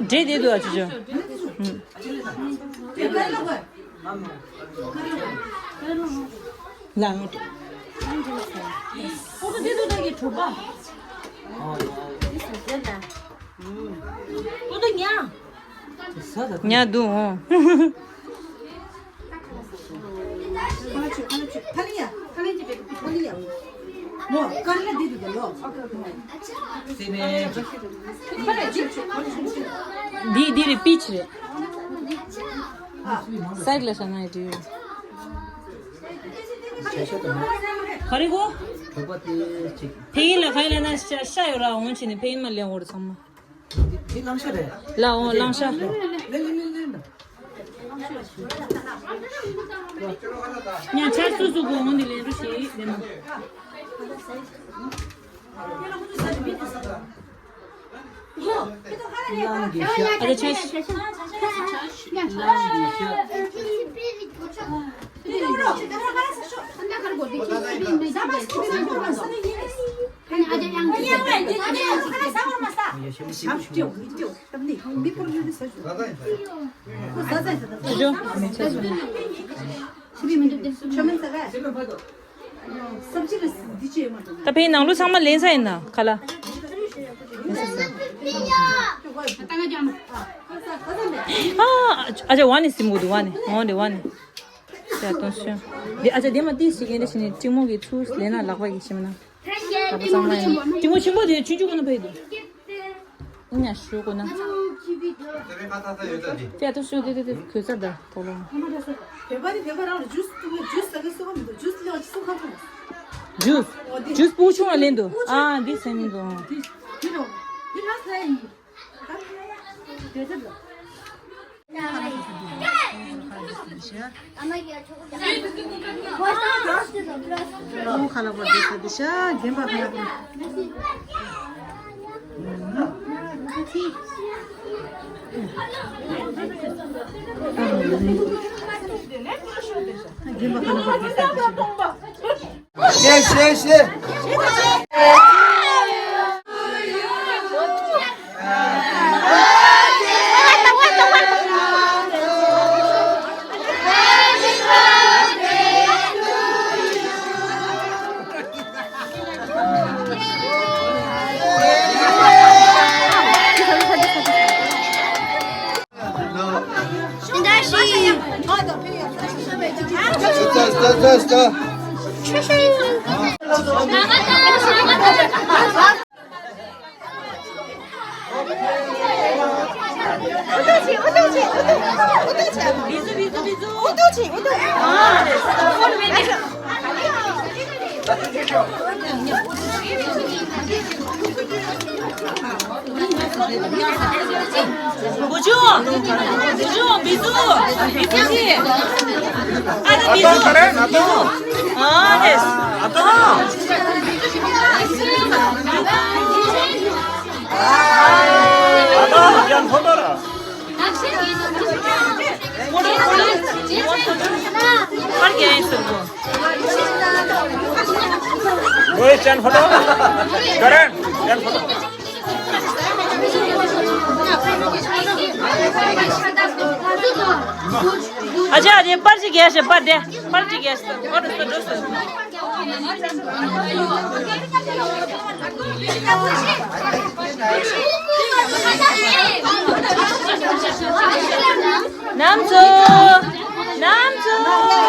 འདྲེ་དེ་དུ་ཨ་ཅོ་ཅོ། ལ་ངོ་། ཉ་དུ་འོང་། འདི་འདི་རེད་པིཆ་རེད། སའིཌ་ལ་ཤ་ན་ཡི་དུ་ཡོད། ག་རེ་གོ། ཕེ་ཡིན་ལ་ག་ཡིན་ལ་ན་ཤ་ཤ་ཡོད་ར་འོང་ཆེ་ནི་ཕེ་ཡིན་མ་ལེན་འོར་ཚང་མ། འདི་གླང་ཤ་རེད། ལ་འོང་གླང་ཤ། ལེན་ལེན་ལེན་ལེན། ཉ་ཆར་སུ་སུ་གོ་འོང་འདི་ལེན་རུ་ཤེས་ལེན་མ། ཨ་ཆ་ཆ། ད་ཕའི་ནང་ལོ་ཚང་མ་ལེན་ས་ཡིན་ན་ཁ་ལ། ཨ་ཅག་བ་ནི་སིམ་གོ་འདུག་བ་ནི་འོང་དེ་བ་ནི། ཡ་དོན་སོན། འདི་ཨ་ཅག་འདི་མ་ཏི་ཞིག་ཡིན་དེ་ཞིག་ནི་གཅིག་མོ་གི་ཚུར་ལེན་ན་ལག་པ་གི་ཞིམ་ན། ལག་པ་གཙང་མ་ཡིན། གཅིག་མོ་ཆེན་པོ་དེ་ཆུང་ཆུང་གོ་ན་ཕ་ཡི་འདུག་ཨ་ཉ་ཞུ་གོ་ན། དེ་རིང་ཁ་ཚ་ཚ་ཡོད་ད་དེ། དེ་ད་ཤོད་དེ་དེ་དེ་གོས་ས་ད་དོ་ལོ། བོད་པ་དེ་བོད་པ་རང་ལ་ཇུས་ཏུ་ཇུས་ཟ་གི་སུ་ག་མི་འདུག་ཇུས་ལེན་ཅི་སུ་ག་འདུག་ཇུས། ཇུས་སྤུ་ཆུང་བ་ལེན་འདུག་ཨ་འདི་ཟ་མི་འདུག་དེ་དེ་རོ། དེ་ལ་ཟ་ཡིན། དེ་ཚ་འདུག་ཨོ་ཁ་ལག་པ་འདི་ས་འདི་ཤ་རྒན་པ་ཁ་ལག་པ། རྒན་པ་ཁ་ལག་པ་འདི་ས་འདི་ཤ། ཤེས་ཤེས་ཤེས། བུ་ཆུང་། བུ་ཆུང་། བི་ཛུ། བི་ཛུ་ཁྱི། ཨ་ད་བི་ཛུ། ཨ་ད། ཨ་ད་ཡང་ཐོ་ཐོ་ར། ཨོའི་ཅན་ཕོ་ཏོ། ག་རེ། ཅན་ཕོ་ཏོ། ཨ་ཅག་དེ་པར་ཅིག་རྒྱག་ཤེས་པར་དེ། པར་ཅིག་རྒྱག་ཤེས། ཨོ་འགྲོ་སོང་འགྲོ་སོང་། ནམ་ཚོ། ནམ་ཚོ། ནམ་ཚོ།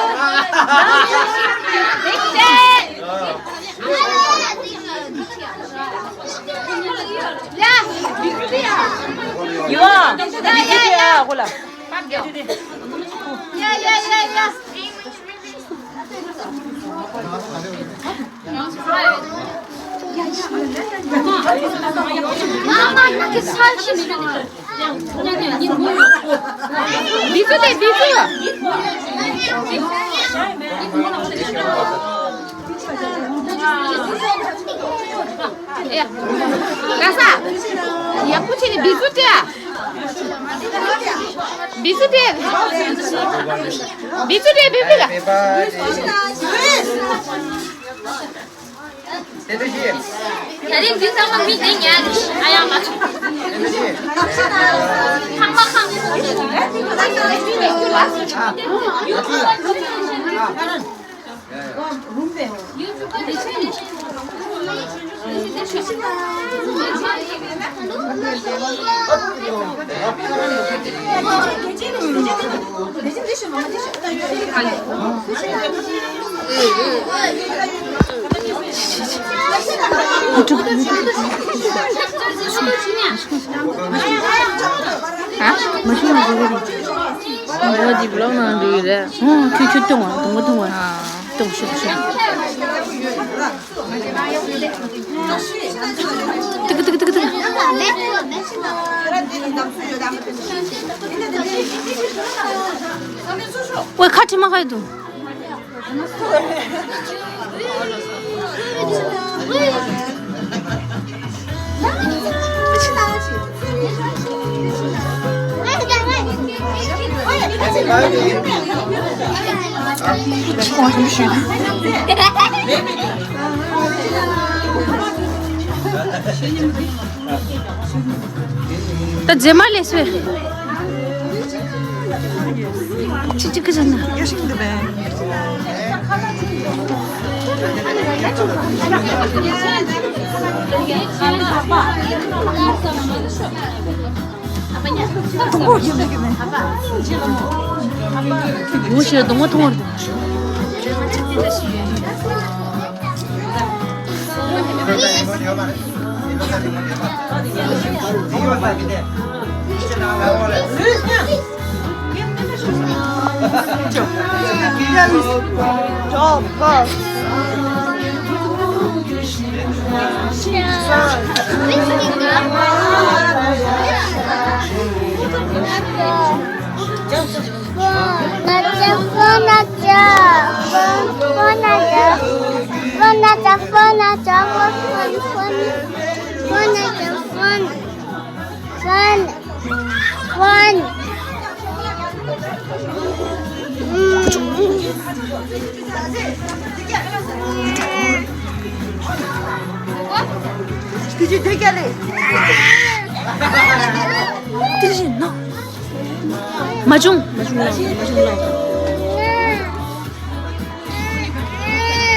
ཡོ། ཡ་ཡ་ཡ་ཡ། ཡ་ཡ་ཡ་ཡ། ཡག་པོ་བྱས་ནས་བི་ཛུ་སྟེ། བི་ཛུ་སྟེ། བི་ཛུ་སྟེ། བི་ཛུ་ལ། ད་རིང་འདི་ཚང་མ་མི་བདེ་ཉག་རེད། ཨ་ཡང་མ་ཚང་མ་ཁང་ཨ། མ་ཤེས་ན་འགྲོ་གི་རེད། འགྲོ་འདི་བི་ལོག་ནང་འགྲོ་གི་རེད། ཧུང་། ཁྱོད་ཁྱོད་གཏོང་བ། གཏོང་བ་གཏོང་བ། གཏོང་། ཤོག་ཤོག་ཏིག་ཏིག་ཏིག་ཏིག་ཝེ། ཁ་ཁྲིད་མ་ཁ་ཡི་འདུག་ད་རྗེས་མ་ལས་སོས། ཅི་ཅི་ཁ་ཅན་ན། ངོ་ཤེས་སྡོང་བོ་མཐོང་བར་འདུག Job, go. Fun. Fun. མ་བྱུང་།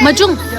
མ་བྱུང་། མ་བྱུང་།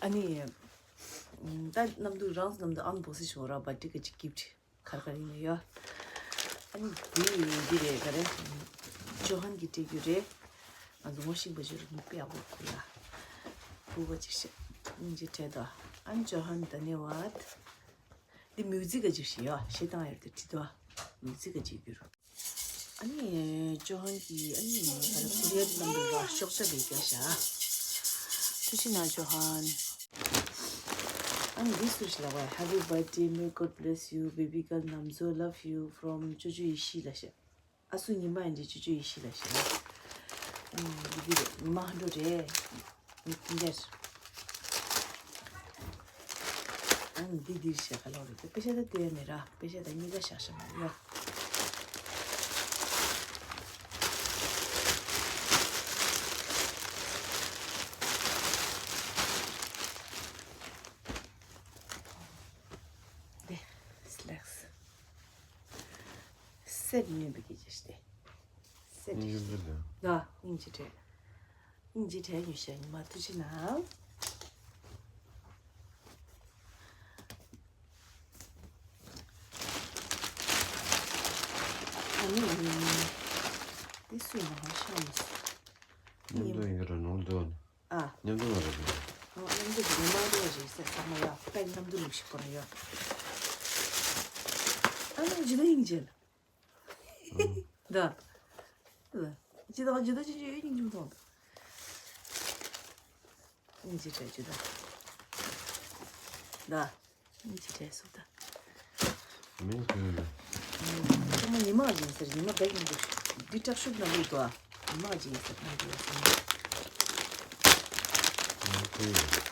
ཨ་ནི། ད་གནམ་དུས་རང་གནམ་དུས་ཨང་བོ་སི་ཤོ་ར་བ་ཏི་ཀ་ཅིག་གིབ་ཊི་གར་གར་ཡིན་ཡོད། ཨ་ནི་འདི་འདི་རེད་ག་རེ། ཇོ་ཧན་གྱི་སྤྲད་རྒྱུ་རེད། ང་ཚོ་ངོ་ཤེས་པ་ཅིག་རུ་ནུ་པེ་ཨ་བོ་ཁུ་ཡ། བུ་བ་ཅིག་ཤེས། སྙིང་རྗེ་དྲན་དོ། ཨ་ནི་ཇོ་ཧན་ད་ནེ་བ། འདི་མིའུ་ཛིག་ག་ཅིག་ཤེས་ཡོད་ཤེས་དང་ཡར་དུ་བྲིས་དོ། མིའུ་ཛིག་ག་ཅིག་རྒྱུ་རུ། ཨ་ནི་ཇོ་ཧན་གྱི་ཨ་ནི་ཁོ་རེ་ཡ་དུ་ནམ་དུ་ར་ཤོག་ཤ་བེ་རྒྱ་ཤ། ཐུ་ཆི་ན་ཇོ་ཧན། ཨ་ནི་འདི་སུ་ཞིག་ལ་བ། Happy birthday, may God bless you, baby girl Namzo, love you from ཅོ་ཅོ་ཡེ་ཤེས་ལ་ཤ། ཨ་སུ་ཉི་མ་ཡིན་འདི་ཅོ་ཅོ་ཡེ་ཤེས་ལ་ཤ། ཨ་ནི་འདི་འདི་རེད། ཉི་མ་ཧན་འགྲོ་རེད། འདི་འདིར། ཨ་ནི་འདི་འདིར་ཤ་ག་ལོ་རེད། དཔེ་ཆ་ད་ལྟོས་མེད་ར། དཔེ་ཆ་ད་གཉིས་ཀ་ཤ་ཤ་མ་ཡོད། དེ་སི་ལེགས། སེར་ཉུལ་བའི་སྐད་ཆ་ཞིག་སྟེ། སེར་ཉུལ་བའི་ལ། ལ་སྙིང་རྗེ་དྲན། སྙིང་རྗེ་དྲན་ཉུལ་ཤ་ཉི་མ་ཐུགས་རྗེ་གནང་། ཨ་ནི། འདི་སུས་མ་ཧ་ཤ་མི་སུ། མཉམ་དུ་ཡིན་ག་ར་ནོར་འདུག་ཨ། མཉམ་དུ་མ་རེད། ཨ། མཉམ་དུ་མ་རེད་ཟེར་ས་མ་ཡ། པའི་མཉམ་དུ་ལུག་ཤིག་པོ་ར་ཡོད། ཨ་ནི་ཇི་ལྟ་ཡིན་ཇི་ལ། ད། ད། ཇི་ལྟ་ཇི་ལྟ་ཅི་ཅི་ཡོད་སྙིང་རྗེ་མཐོང་ད། སྙིང་རྗེ་དྲན་ཇི་ལྟ། ད། སྙིང་རྗེ་དྲན་སོང་ད། མིང་ཁྱོད་ལ། ཚང་མ་ཉི་མ་ཡིན་ཟེར། ཉི་མ་བེག་མི་འདུག་འདི་བཀྲ་ཤིས་ནང་ལུགས་དོ། ཉི་མ་ཡིན་ཟེར་ནང་ལུགས་ཟེར། མིང་ཁྱོད་ལ།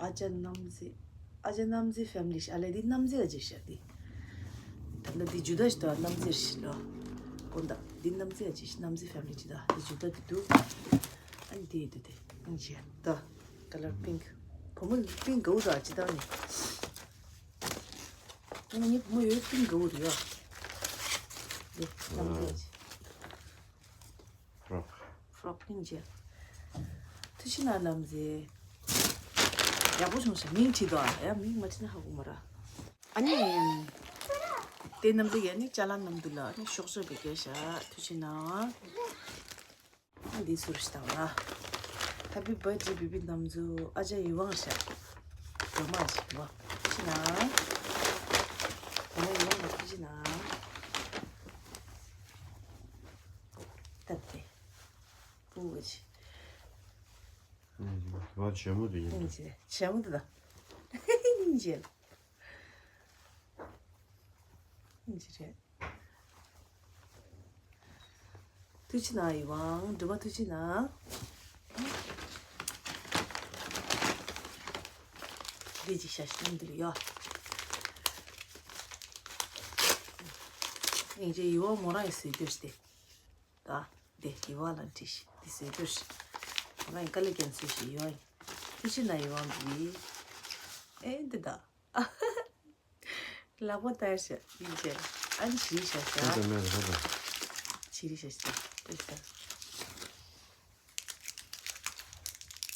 ཨ་ཅག་རྣམ་གཟིགས། ཨ་ཅག་རྣམ་གཟིགས་ཕེ་མི་ལི་ཤ་ལེ། འདི་རྣམ་གཟིགས་ཨ་ཅེ་ཤ་འདི། ད་ལྟ་འདི་ཇུ་ད་ཤི་ད་རྣམ་གཟིགས་ཤི་ལོ། དགོན་ད་འདི་རྣམ་གཟིགས་ཨ་ཅེ་ཤ་རྣམ་གཟིགས་ཕེ་མི་ལི་ཇུ་ད། འདི་ཇུ་ད་འདི་འདུག་ཨ་ནི་འདི་འདི་འདི་ཨ་ཅེ་ད་ཀ་ལར་པིང་ཀི། བུ་མོ་པིང་ཀི་ག་འུ་ད་ཅི་ད་ནི། ཨ་ནི་བུ་མོ་ཡོད་པིང་ཀི་ག་འུ་ད་ཡོད། འདི་རྣམ་གཟིགས་ཨ་ཅེ། ཧྥྲོག་ཧྥྲོག་སྙིང་རྗེ། ཐུགས་རྗེ་གནང་རྣམ་གཟིགས། ཡག་པོ་བྱུང་ཤག་མིང་བྲིས་དོ་ཨ། ཡ་མིང་མ་བྲིས་ན་ཧ་གོ་མ་ར། ཨ་ནི། དེ་རྣམ་གཟིགས་ཡ་ནི་ཅ་ལག་རྣམས་འདུག་ལ་ཨ་ནི་ཤོག་ཤོག་བེ་རྒྱ་ཤ། ཐུགས་རྗེ་གནང་། ཨ་འདི་ཟུར་ཞིག་བཏང་ལ། Happy birthday baby Namzo། ཨ་ཅག་ཡིད་དབང་ཤ། སྒྲོལ་མ་ཞིག་ལ། ཐུགས་རྗེ་གནང་། སྒྲོལ་མ་ཡིད་དབང་ལ་ཐུགས་རྗེ་གནང་། ང་ཞྭ་མོ་དེ་ཡིན། སྙིང་རྗེ། སྙིང་རྗེ་མོ་དེ་དང་། སྙིང་རྗེ། སྙིང་རྗེ་རེད། ཐུགས་རྗེ་གནང་ཡིན་པ། སྒྲོལ་མ་ཐུགས་རྗེ་གནང་། འདི་ཅིག་ཤ་ཤི་ནམ་འདི་ལ་ཡོད། སྙིང་རྗེ་ཡིན་པ་མོ་རང་ཡི་བཟོས་སྡོད་ཤི་དེ། ད་འདི་ཡིན་པ་ལ་འདྲི་ཤི་འདི་བཟོས་སྡོད་ཤི། མོ་རང་ཡི་དཀའ་ལས་ཀྱང་བཟོས་ཤི་ཡོད། ཐུགས་རྗེ་གནང་ཡིན་པ་འདི། ཨེ་འདི་ད། ལག་པ་ལྟར་ཞིག་ཡིན་ཅེ། ཨ་ནི་ཞི་ཤ་ཤ། ཁྱོད་ཚོ་མེད་ལ་ཁོ་ཚོ། ཞི་རི་ཤ་ཤ། ཨེ་ཤ།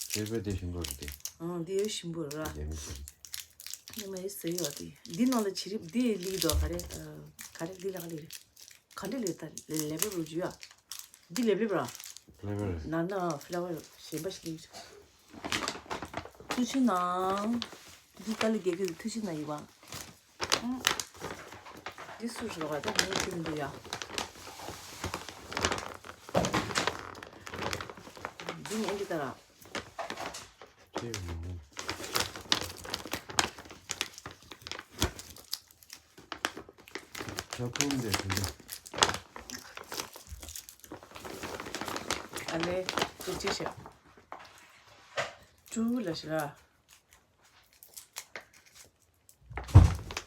ཁྱེད་པས་དེ་ཞིམ་པོ་རེད་དེ། ཨང་དེ་ཡོད་ཞིམ་པོ་ར། དེ་མི་ཤེས་རེད། ནི་མ་ཡི་ཟེར་ཡོད་དེ། འདི་ནང་ལ་ཕྱི་རིབ་འདི་ལི་དོ་ག་རེ། ག་རེ་འདི་ལ་ག་ལི་རེད། ག་འདྲ་ལེ་ད་ལེ་ལེ་པེ་རུ་ཇུ་ཡ། འདི་ལེབ་ལེབ་ར། ལེབ་ལེབ་རེད། ན་ན་ཕི་ལ་ཝར་གཞན་པ་ཞིག་ལེབ། ཐུགས་རྗེ་གནང་། འདི་ཏཱ་ལི་རྒྱལ་ཁབ་ཀྱི་ཐུགས་རྗེ་གནང་ཡིན་པ། ཨང་། འདི་སུ་ཞིག་རོགས་ད་མི་ཁྱོད་མི་འདུག་ཡ། འདི་ངས་འདི་ལྟར། ཁྱེད་མི་འདུག་ཁྱབ་ཁོངས་འདི་དེ་འདྲ། ཨ་ལེ། ཐུགས་རྗེ་ཆེ། ཀྲུའུ་ལ་ཤི་ར།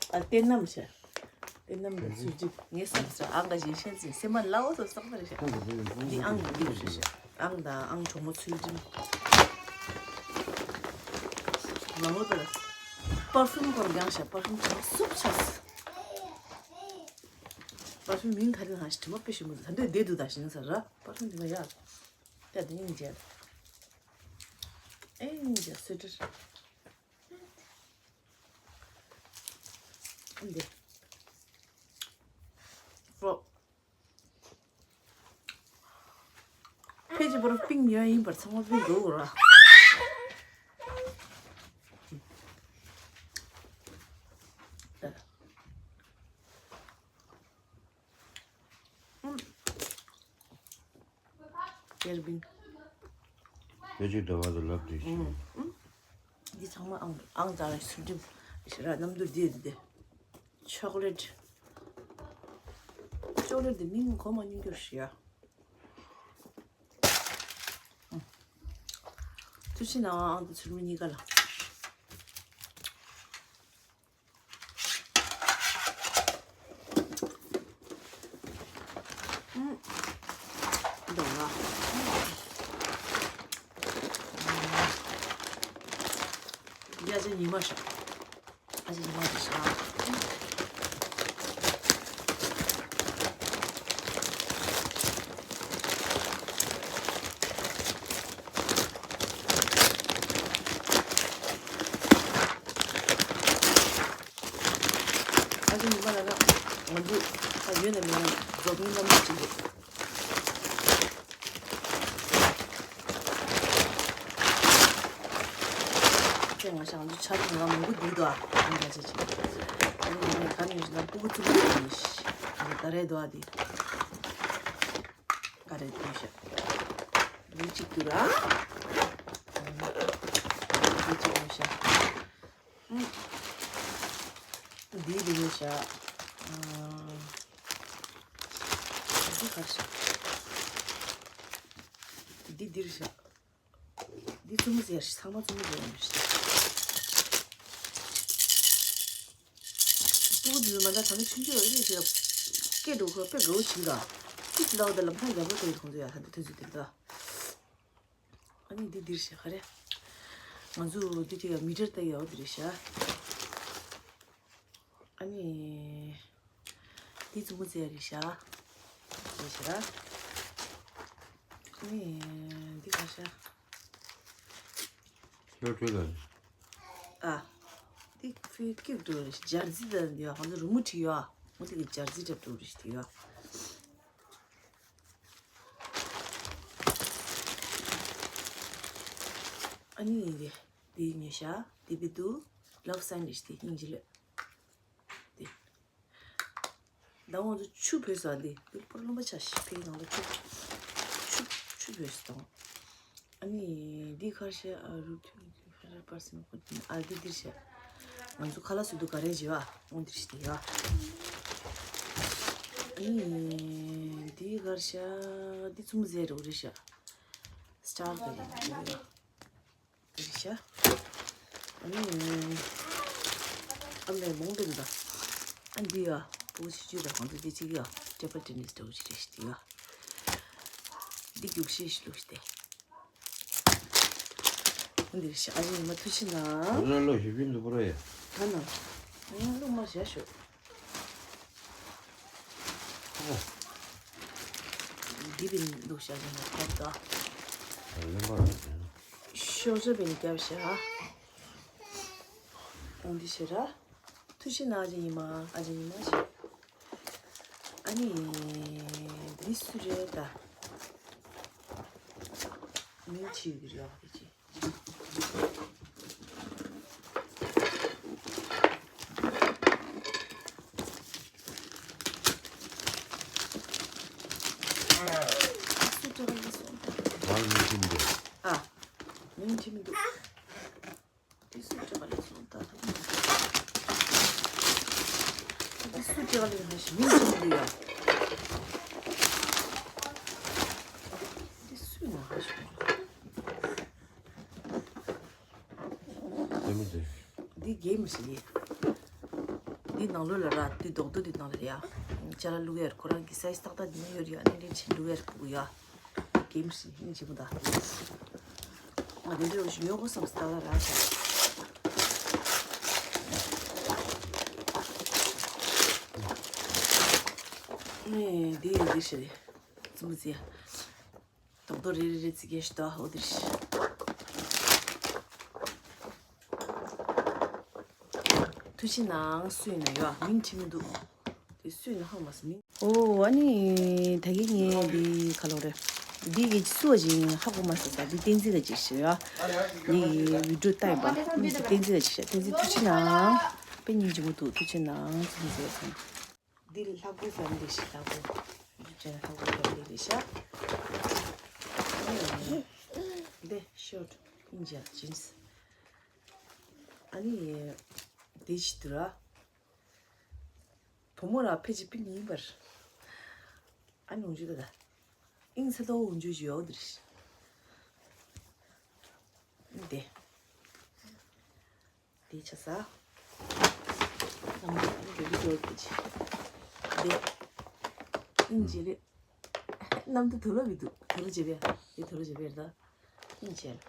ཨ་བསྟན་རྣམ་ཤ། བསྟན་རྣམ་དང་ཚུལ་ཁྲིམས། ངའི་བསམ་སོ་ཨང་ག་ཞིག་ཤན་ཚིག་སེམས་མ་ལའོ་སོ་སོག་པ་རེད་ཤ། འདི་ཨང་གི་འདི་རེད་ཤ། ཨང་དང་ཨང་གྲོགས་མོ་ཚུལ་ཁྲིམས། མང་པོ་དང་། པར་ཕིའུམ་སྐོར་སྦྱངས་ཤ། པར་ཕིའུམ་གྲོགས་སུབ་ཆགས། པར་ཕིའུམ་མིང་ག་རེ་ཧ་ཤི་དྲི་མ་དཔེ་ཞིམ་པོ་འདུག་ད་འདོད་བསྡད་འདུག་ད་ཞིང་ས་ར། པར་ཕིའུམ་དེ་མ་ཡ། ད་དེ་སྙིང་རྗེ། ཨེ་སྙིང་རྗེ་སུ་དྲིར། འདི། ཕོ། ཕལ་ཆེར་པར་ཕིའུམ་ཡོད་ཡིན་པར་ཚང་མ་ཕིའུམ་འགྲོ་དགོས་ར། ད། ཨུམ། ཀེར་བིན། དེ་ཅིག་འདྲ་བ་དུ་ལབ་དུས་ཤིང་། ཨུམ། འདི་ཚང་མ་ཨང་ཨང་རྩ་བའི་ཚུལ་ཁྲིམས་ཞེས་ར། རྣམ་འདུ་འདི་འདི་འདི། ཆོག་ལེ་ཊི། ཆོག་ལེ་ཊི་འདི་མིང་གོ་མ་མྱོང་རྒྱུ་ཞིག་ཡ། ཨུམ། ཐུགས་རྗེ་གནང་། ཨང་དང་ཚུལ་ཁྲིམས་གཉིས་ཀ་ལ། ཨུམ། འདོད་ལ། ཡ་ཅེ་ཉི་མ་ཤ། ཨ་ཅེ་ཉི་མ་དེ་ཤ། ཨ་ཅེ་ཉི་མ་ལ་ལ་ང་ཚོ་ད་ཡོད་ནས་མེད་ན་རྫོགས་སྙིང་གནམ་ལ་ཅིག་རེད། ཁྱེད་ང་ཞང་ཚོ་ཆ་ཚང་ང་མང་པོ་འདུག་དོ། ཨ་ང་ཅེ་ཅིག་ཨ་ནི་ང་ག་ནས་ཡོད་ན་སྤུ་གུ་ཚོ་ལ་ཡོད་ནས་ཨ་ནི་ད་རེད་དོ་ཨ་དེ། ག་རེ་འདུག་ཤག་འདི་གཅིག་འདུག་ར། འདི་གཅིག་འདུག་ཤག་འདི་འདུག་ཤག་འདི་ག་རེ་ཤག་འདི་འདིར་ཤག་འདི་བཙུན་མོ་ཟེར་ཞིག་ཚང་མ་བཙུན་མོ་ཟེར་ཡོང་ཞིག་སྤུ་གུ་འདི་ཚོ་མ་འདྲ་ད་ནི་ཆུང་ཆུང་ཡོད་རེད་ཟེར། སྐད་འགྲོ་ཁོ་དཔེ་དགའ་བོ་བྱེད་ད། ཅིག་ལའོ་ད་ལམ་སང་རྒྱབ་ལོ་དེ་ཡོད་ཁོང་ཚོ་ཡ་ད་འདི་དུས་ཚོད་དེ་ད། ཨ་ནི་འདི་འདིར་ཞིག་ག་རེ། ང་ཚོ་འདི་དེ་ཡ་མི་ཊར་ད་ཡོད་འདིར་ཤག་ཨ་ནི། འདི་བཙུན་མོ་ཟེར་རེད་ཤག་རེད་ཤག་ཨ་ནི། འདི་ག་ཤག་ཁྱོད་ཁྱོད་ལ། ཨ། འདི་ཕི་ཀིབ་འགྲོ་རེད་ཤག་འཇར་ཛི་ད་འདི་ཡ་ང་ཚོ་རི་མོ་བྲིས་ཡོད་ཨ། འོ་འདི་གི་འཇར་ཛི་འདྲ་འགྲོ་རེད་ཤག་དེ་ཡ། ཨ་ནི་ཡིན་རེད། འདི་ཉོས་ཤག་འདི་བི་དུ་ལབ་སའིན་རེད་ཤག་འདི་སྙིང་རྗེ་ལོས། འདི། ད་ང་ཚོ་ཆུ་བོས་ས་འདི། འདི་པར་རློན་པ་ཆ་ཤི་ཕེ་ནང་ལ་ཆུ། ཆུ་ཆུ་བོས་ས་དང་། ཨ་ནི་འདི་གར་ཤ་ཨ་རུ་ཐུ་ཧན་ཌྲེཌ་པར་སེན་ཊི་ཨ་འདི་འདིར་ཤ། ང་ཚོ་ཁ་ལག་བཟོ་དུས་ག་རེ་བྱེད་བ་འོང་འདིར་ཤ་དེ་ཡ། ཨ་ནི་འདི་གར་ཤ་འདི་ཚུམ་ཟེར་རོ་རེ་ཤ། སི་ཊལ་ག་རེ་རེ་ཤ། ཨ་ནི་ཨ་མའི་མོང་འདུག་ད། ཨ་འདི་ཡ་པོ་ཆི་ཅུ་ད་ང་ཚོ་འདི་གཅིག་ཡ་ཊེ་བལ་ཊེ་ནིས་འདྲ་བོ་ཅིག་རེ་ཤ་དེ་ཡ། འདི་རྒྱུགས་ཤེས་ཤིག་ལུགས་ཤ་དེ། འདིར་ཤ་ཨ་ཡིན་མ་ཐུ་ཤི་ན། ང་ལོ་ཞི་བིན་དུ་པོ་ར་ཡ། ད་ན། ང་ལོ་མ་བྱ་ཤོག་འདི་བིན་འདུག་ཤ་ཡིན་མ་ཐབ་ད། ལེན་པ་ར་ཡ། ཤོག་ཤོག་བིན་རྒྱབ་ཤ། འོང་འདི་ཤ་ར། ཐུ་ཤི་ན་ཨ་ཅེ་ཉི་མ་ཨ་ཅེ་ཉི་མ་ཞེས། ཨ་ནི། འདི་སུ་རེད་ད། མིང་ཆི་ཡོད་རེད་ཨ་ཅེ། སུ་ཏྲ་ག་ལ་སོང་ད། ང་མིང་ཆི་མི་འདུག་ཨ། མིང་ཆི་མི་འདུག་དེ་སུ་ཅོག་ལེ་སོང་ད། དེ་སུ་ཅོག་ལེ་ཧ་ཤི་མིན་ཅི་འདི་ཡ། དེ་སུ་ན་ཧ་ཤི། དེ་མི་དེ། འདི་གེམ་ཞིག་ཡིན། འདི་ནང་ལོགས་ལ་ར་འདི་རྡོག་རྡོག་འདི་ནང་ལ་ཡ། ཅ་ལག་བླུག་ཡར་ཁོ་རང་གི་སའི་ཛི་ཏག་ཏག་འདི་ནས་ཡོད་ཡ་ནི་ལེན་ཆེན་བླུག་ཡར་ཕུག་ཡ། གེམ་ཞིག་ཡིན་ཅི་མོ་ད། ང་དེ་འདྲ་ཞིག་ཉོ་དགོས་བསམ་སྟ་ལ་ར་ཤ། ནས་འདི་ཡིན་འདི་ཞིག་རེད། ཙི་མོ་ཙི་ཡ། རྡོག་རྡོག་རེ་རེ་རེ་ཙི་གེ་ཞིག་ད་འོ་འདི་ཞིག་ཐུ་ཆི་ནང་སུས་ན་ཡོད་མིང་ཁྲི་མི་འདུག་དེ་སུས་ན་ཧང་མ་སུ་མིང་། ཨོ་ཨ་ནི་ད་གི་ངས་འདི་ཁ་ལོ་རེད། འདི་གི་སུ་བ་ཅིག་ཧ་གོ་མ་སོང་ས་འདི་བསྟན་འཛིན་ག་ཅིག་ཞིག་ཡོད། འདི་བི་ཌིའོ་ལྟ་ཡིན་པ་ཨ་ནི་འདི་བསྟན་འཛིན་ག་ཅིག་ཞིག་བསྟན་འཛིན་ཐུ་ཆི་ནང་དཔེ་སྙིང་རྗེ་མོ་འདུག་ཐུ་ཆི་ནང་སུ་མི་ཟེར་སོང་། འདི་ལྷ་སྐུ་ཟེར་འདི་ཞིག་ལྷ་སྐུ། འདི་ཅན་ལྷ་སྐུ་ཟེར་འདི་རེད་ཤག་འདི་ཤོར་ཊི་ཨིན་ཇི་ཇིན་སི། ཨ་ནི་འདི་ཞིག་འདུག་ར། བུ་མོ་ར་ཕལ་ཆེར་པི་ནི་ཡིན་པར། ཨ་ནི་འོང་ཇུ་ད་ད། ཨིན་ཚ་ཏོ་འོང་ཇུ་ཇུ་ཡོ་འདི་རེད་ཤག་འདི། དེ་ཆ་ས། ནམ་དུ་དེ་བི་ཌིའོ་དེ་ཆེ། དེ། ཨིན་ཇི་རེད། ནམ་དུ་དུ་ལོ་བི་དུ་དུ་ལོ་ཇེ་བེ་དེ་དུ་ལོ་ཇེ་བེ་རེད་ད། ཨིན་ཇི་རེད།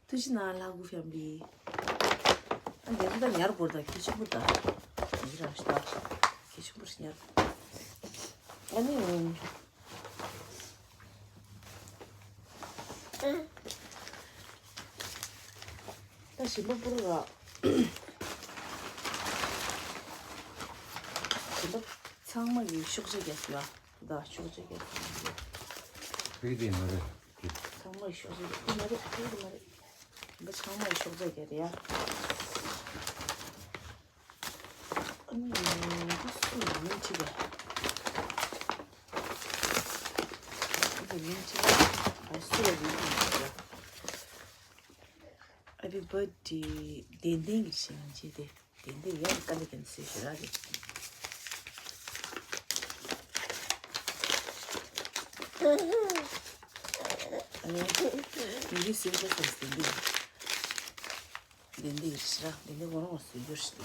ཐུ་ཆི་ན་ལྷ་གུ་ཕེ་མི་ལི། ཨ་འདི་ཚོ་ད་ཉར་དགོས་ད་ཁྱི་ཆུང་པོ་ད། ཡི་རང་ཤི་ད། ཁྱི་ཆུང་པོ་ཞིག་ཉར། ཨ་ནི། ད་ཞིམ་པོ་པུ་རུ་ར། ཞིམ་པོ་ཚང་མ་ཡི་ཤོག་ཅེ་རྒྱག་ཡ། ད་ཤོག་ཅེ་རྒྱག་ཡ། ཕིག་དེ་མ་རེད། ཚང་མ་ཡི་ཤོག་ཅེ་རྒྱག་དེ་མ་རེད་ཕིག་དེ་མ་རེད། ད་ཚང་མ་ཡི་ཤོག་ཅེ་རྒྱག་ཡ། ཨ་ནི་འདི་སུ་ཡིན་ཅི་ག་འདི་མིང་ཅི་ག་ཨ་སུ་ཡིན་ཅི་ག Happy birthday ལྡན་ལྡན་གྱི་བྱིན་རླབས་ཅི་སྟེ་ལྡན་ལྡན་ཡང་དཀའ་ལས་ཀྱང་སེ་ཞེ་ར་རེད། ཨ་ནི་མི་རིགས་སེ་ཞེ་སེ་ལྡན་ལྡན། དེ་འདི་ཡིན་ཤི་ར། དེ་འདི་ངོ་རང་སུ་ཡོད་ཤི།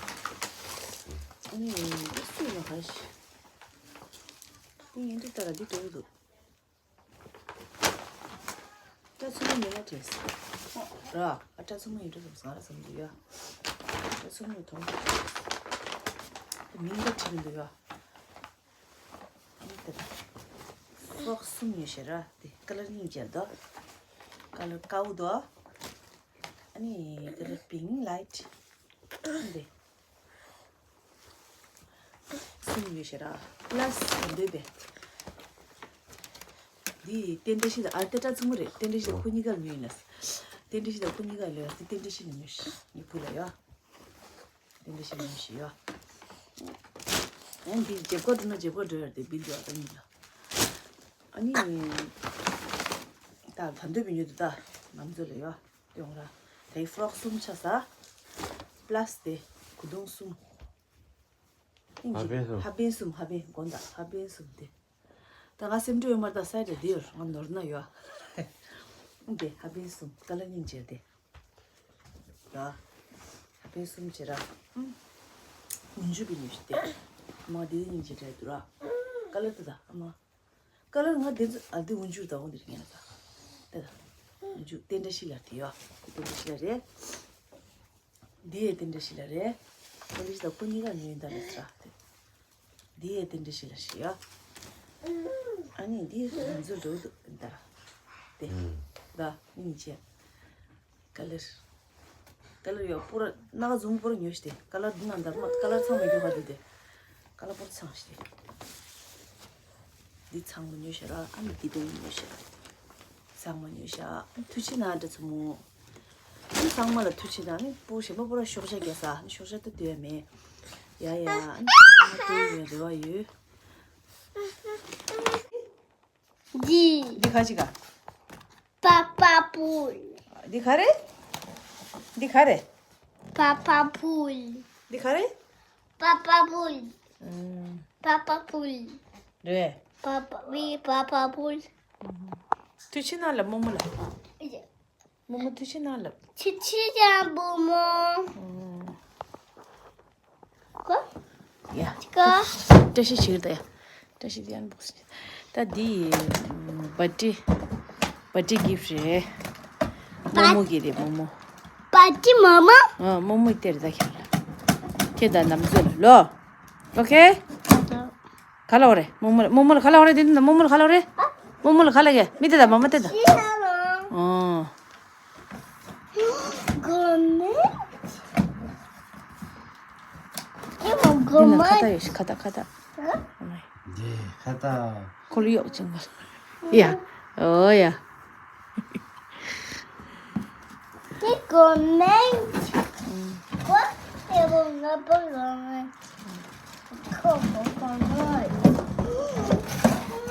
ཨ་ནི་འདི་སུ་ཡོད་ཧ་ཤི། འདི་ཡིན་འདི་ལྟ་ར་འདི་འགྲོ་གི་འདུག་སྐྲ་ཚོམ་མོ་ཡིན་ན་དྲན་སོང་། ར། ཨ་སྐྲ་ཚོམ་མོ་ཡིན་འགྲོ་སོང་ང་ར་བསམ་གྱི་ཡོད། སྐྲ་ཚོམ་མོ་མཐོང་། མིང་འདི་བྲིས་མི་འདུག་ཡ། ཨ་ནི་དེ་ལ་སོག་གསུམ་ཡོད་ཤེ་ར། དེ་ཀ་ལར་གཉིས་སྦྱར་འདུག་ཀ་ལར་དཀར་པོ་འདུག་ཨ་ནི་ཀ་ལར་པིང་ལའིཊ་འདི་གསུམ་ཡོད་ཤེ་ར། པ་ལ་སི་འདོད་པས། འདི་རྟེན་འབྲེལ་ཞིག་ལ་ཨ་རྟེན་འབྲེལ་ཚང་མ་རེད། རྟེན་འབྲེལ་ཞིག་ལ་ཁོ་གཉིས་ཀ་ལ་ཉོས་ཡིན་ལ། རྟེན་འབྲེལ་ཞིག་ལ་ཁོ་གཉིས་ཀ་ལ་ཡོད་ལ་རྟེན་འབྲེལ་ཞིག་ལ་ཉོས་ཤི་ངའི་བུ་ལ་ཡོད། དེ་འདྲ་ཞིག་ཡིན་ཞིག་ཡོད། ཨ་འདི་རྒྱབ་ཁ་འགྲོ་ན་རྒྱབ་ཁ་འགྲོ་ཡར་དེ་བིལ་འགྲོ་ཡ་ད་གཉིས་ལ། ཨ་ནི། ད་ད་འདོད་པའི་ཉོ་དུ་ད། ང་ཚོ་ལ་ཡོད་ཡོང་ར། དེ་ཧྥ་རོག་གསུམ་ཆགས་ས། པ་ལ་སི་དེ་གོས་ཐུང་གསུམ། ཧ་པན་གསུམ། ཧ་པན་གསུམ། ཧ་པན་དགོན་བདག་ཧ་པན་གསུམ་དེ། ད་ང་སེམས་འགྲོ་ཡོད་མ་རེད། ད་སའི་དྲ་འདི་ཡོད། ང་ནོར་ན་ཡོད། དེ་ཧ་པན་གསུམ་ཀ་ལར་སྙིང་རྗེ་དེ། ཡ། ཧ་པན་གསུམ་བྱེད་ར། ཨུམ། ཉུང་ཆུ་པི་ཉུ་ཤི་དེ། མ་དེ་སྙིང་རྗེ་དྲ་འདུག་ར། ཀ་ལར་དེ་ད་ཨ་མ། ཀ་ལར་ང་དེ་ཚོ་ཨ་དེ་འུན་ཆུ་ད་འོང་དེ་རིགས་ངན་ལ་ད། དེ་ད། འུན་ཆུ་དེ་འདྲ་ཞིག་ལ་དེ་ཡོད། དེ་འདྲ་ཞིག་ལ་རེད། འདི་ཡས་དེ་འདྲ་ཞིག་ལ་རེད། ཁོ་འདི་ཞིག་ད་ཁོ་གཉིས་ཀ་ཉོས་ཡིན་ད་རེད་ཟེར་ར་དེ། འདི་ཡས་དེ་འདྲ་ཞིག་ལ་ཞིག་ཡོད། ཨ་ནི་འདི་ང་ཚོ་འགྲོ་འདུག་ཡིན་ད་ར། དེ། ད་སྙིང་རྗེ། ཀ་ལར། ཀ་ལར་ཡོད་པུ་ར་སྣ་ཁ་འཛུམ་པུ་ར་ཉོས་ཤི་དེ། ཀ་ལར་འདི་ན་འདར་མ་ཀ་ལར་ཚང་མ་ཡོད་ཁ་དེ་དེ། ཀ་ལར་པུ་ར་ཚང་ཤི་དེ། འདི་ཚང་མ་ཉོས་ཤི་ར། ཨ་ནི་འདི་པའི་ཉོས་ཤི་ར། ཚང་མ་ཉོས་ཤི། ཐུགས་རྗེ་གནང་འདྲ་ཚོ་མོ། ཨ་ནི་ཚང་མ་ལ་ཐུགས་རྗེ་གནང་། ཨ་ནི་པུ་གཞན་པ་པུ་ར་ཤོག་བྱ་རྒྱག་ས། ཨ་ནི་ཤོག་བྱ་ལྟ་འདོད་ཡ་མེད། ཡ་ཡ། ཨ་ནི་ཚང་མ་ལྟ་ཡ་རེ་བ་ཡོད། འདི། འདི་ག་ཅི་ག་པ་པ་པུལ། འདི་ག་རེ། འདི་ག་རེ། པ་པ་པུལ། འདི་ག་རེ། པ་པ་པུལ། ཨུམ། པ་པ་པུལ། རེད། པ་པ་བི་པ་པ་པུལ། ཐུགས་རྗེ་གནང་ལབ་རྨོ་མོ་ལ། རྨོ་མོ་ཐུགས་རྗེ་གནང་ལབ། ཐུགས་རྗེ་གནང་བུ་མོ། ཨུམ། ཀོ། ཡ། ཀོ། བཀྲ་ཤིས་བདེ་ལེགས་ད་ཡ། བཀྲ་ཤིས་བདེ་ལེགས་འབོག་སི། ད་འདི་བར་ཐི་ཌེ། བར་ཐི་ཌེ་གིཕ་ཊི་རེད། རྨོ་མོ་གི་རེད་རྨོ་མོ། བར་ཐི་ཌེ་མོ་མོ། ཨ། རྨོ་མོ་སྟེར་ད་ཁྱེད་ལ། ཁྱེད་ད་ནམ་ཚོད་ལ་ལོ། ཨོ་ཁེ། ག་ལ་བ་རེད། རྨོ་མོ་ལ་རྨོ་མོ་ལ་ག་ལ་བ་རེད། དེ་ན་རྨོ་མོ་ལ་ག་ལ་བ་རེད། རྨོ་མོ་ལ་ག་ལ་གེ་མི་དེ་ད་མ་མ་དེ་ད། ཨོ། གོ་མེད། ཁྱེད་མོ་གོ་མེད། ཁ་ཏ་ཡོད་ཤི། ཁ་ཏ་ཁ་ཏ། འདི་ཁ་ཏ། ཁོ་ལ་གཡོག་ཅིག་མ། ཡ། ཨོ་ཡ། ཁྱེད་གོ་མེད། ཁོ་ཁྱེད་མོ་ང་པོ་ལོ་མེད། ཁོ་གོ་གོ་མེད།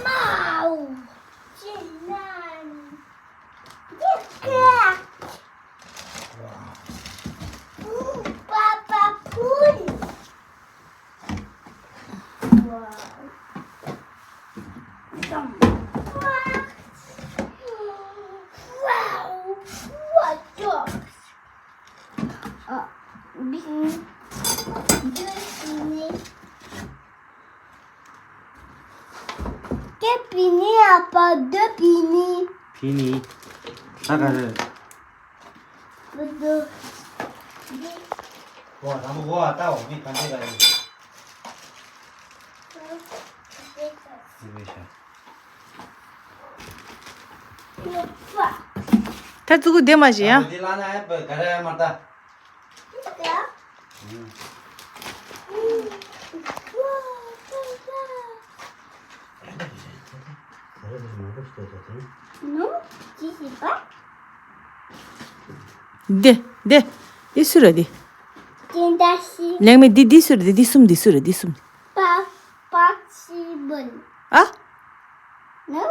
མའོ། ཅི་ན། Papa Pool. Wow. Wow. What dogs? Uh, beanie. Beanie. Qué beanie, à part deux beanie. Beanie. ད་ག་རེ། བུ་དུ། ཝ་དང་པོ་ཝ་ལྟ་འོ་མི་ག་འདྲ་ག་ཡིན། ད་ཙུ་གུ་བདེ་མ་བྱེད་ཡ། འདི་ལ་ན་ཨེ་པ་ག་རེ་མ་ལྟ། འདི་འདི་འདི་སུ་རེད་འདི། ལེགས་མེད་འདི་འདི་སུ་རེད། འདི་འདི་གསུམ་འདི་སུ་རེད། འདི་གསུམ། པ་པ་ཤི་བུན། ཨ། No.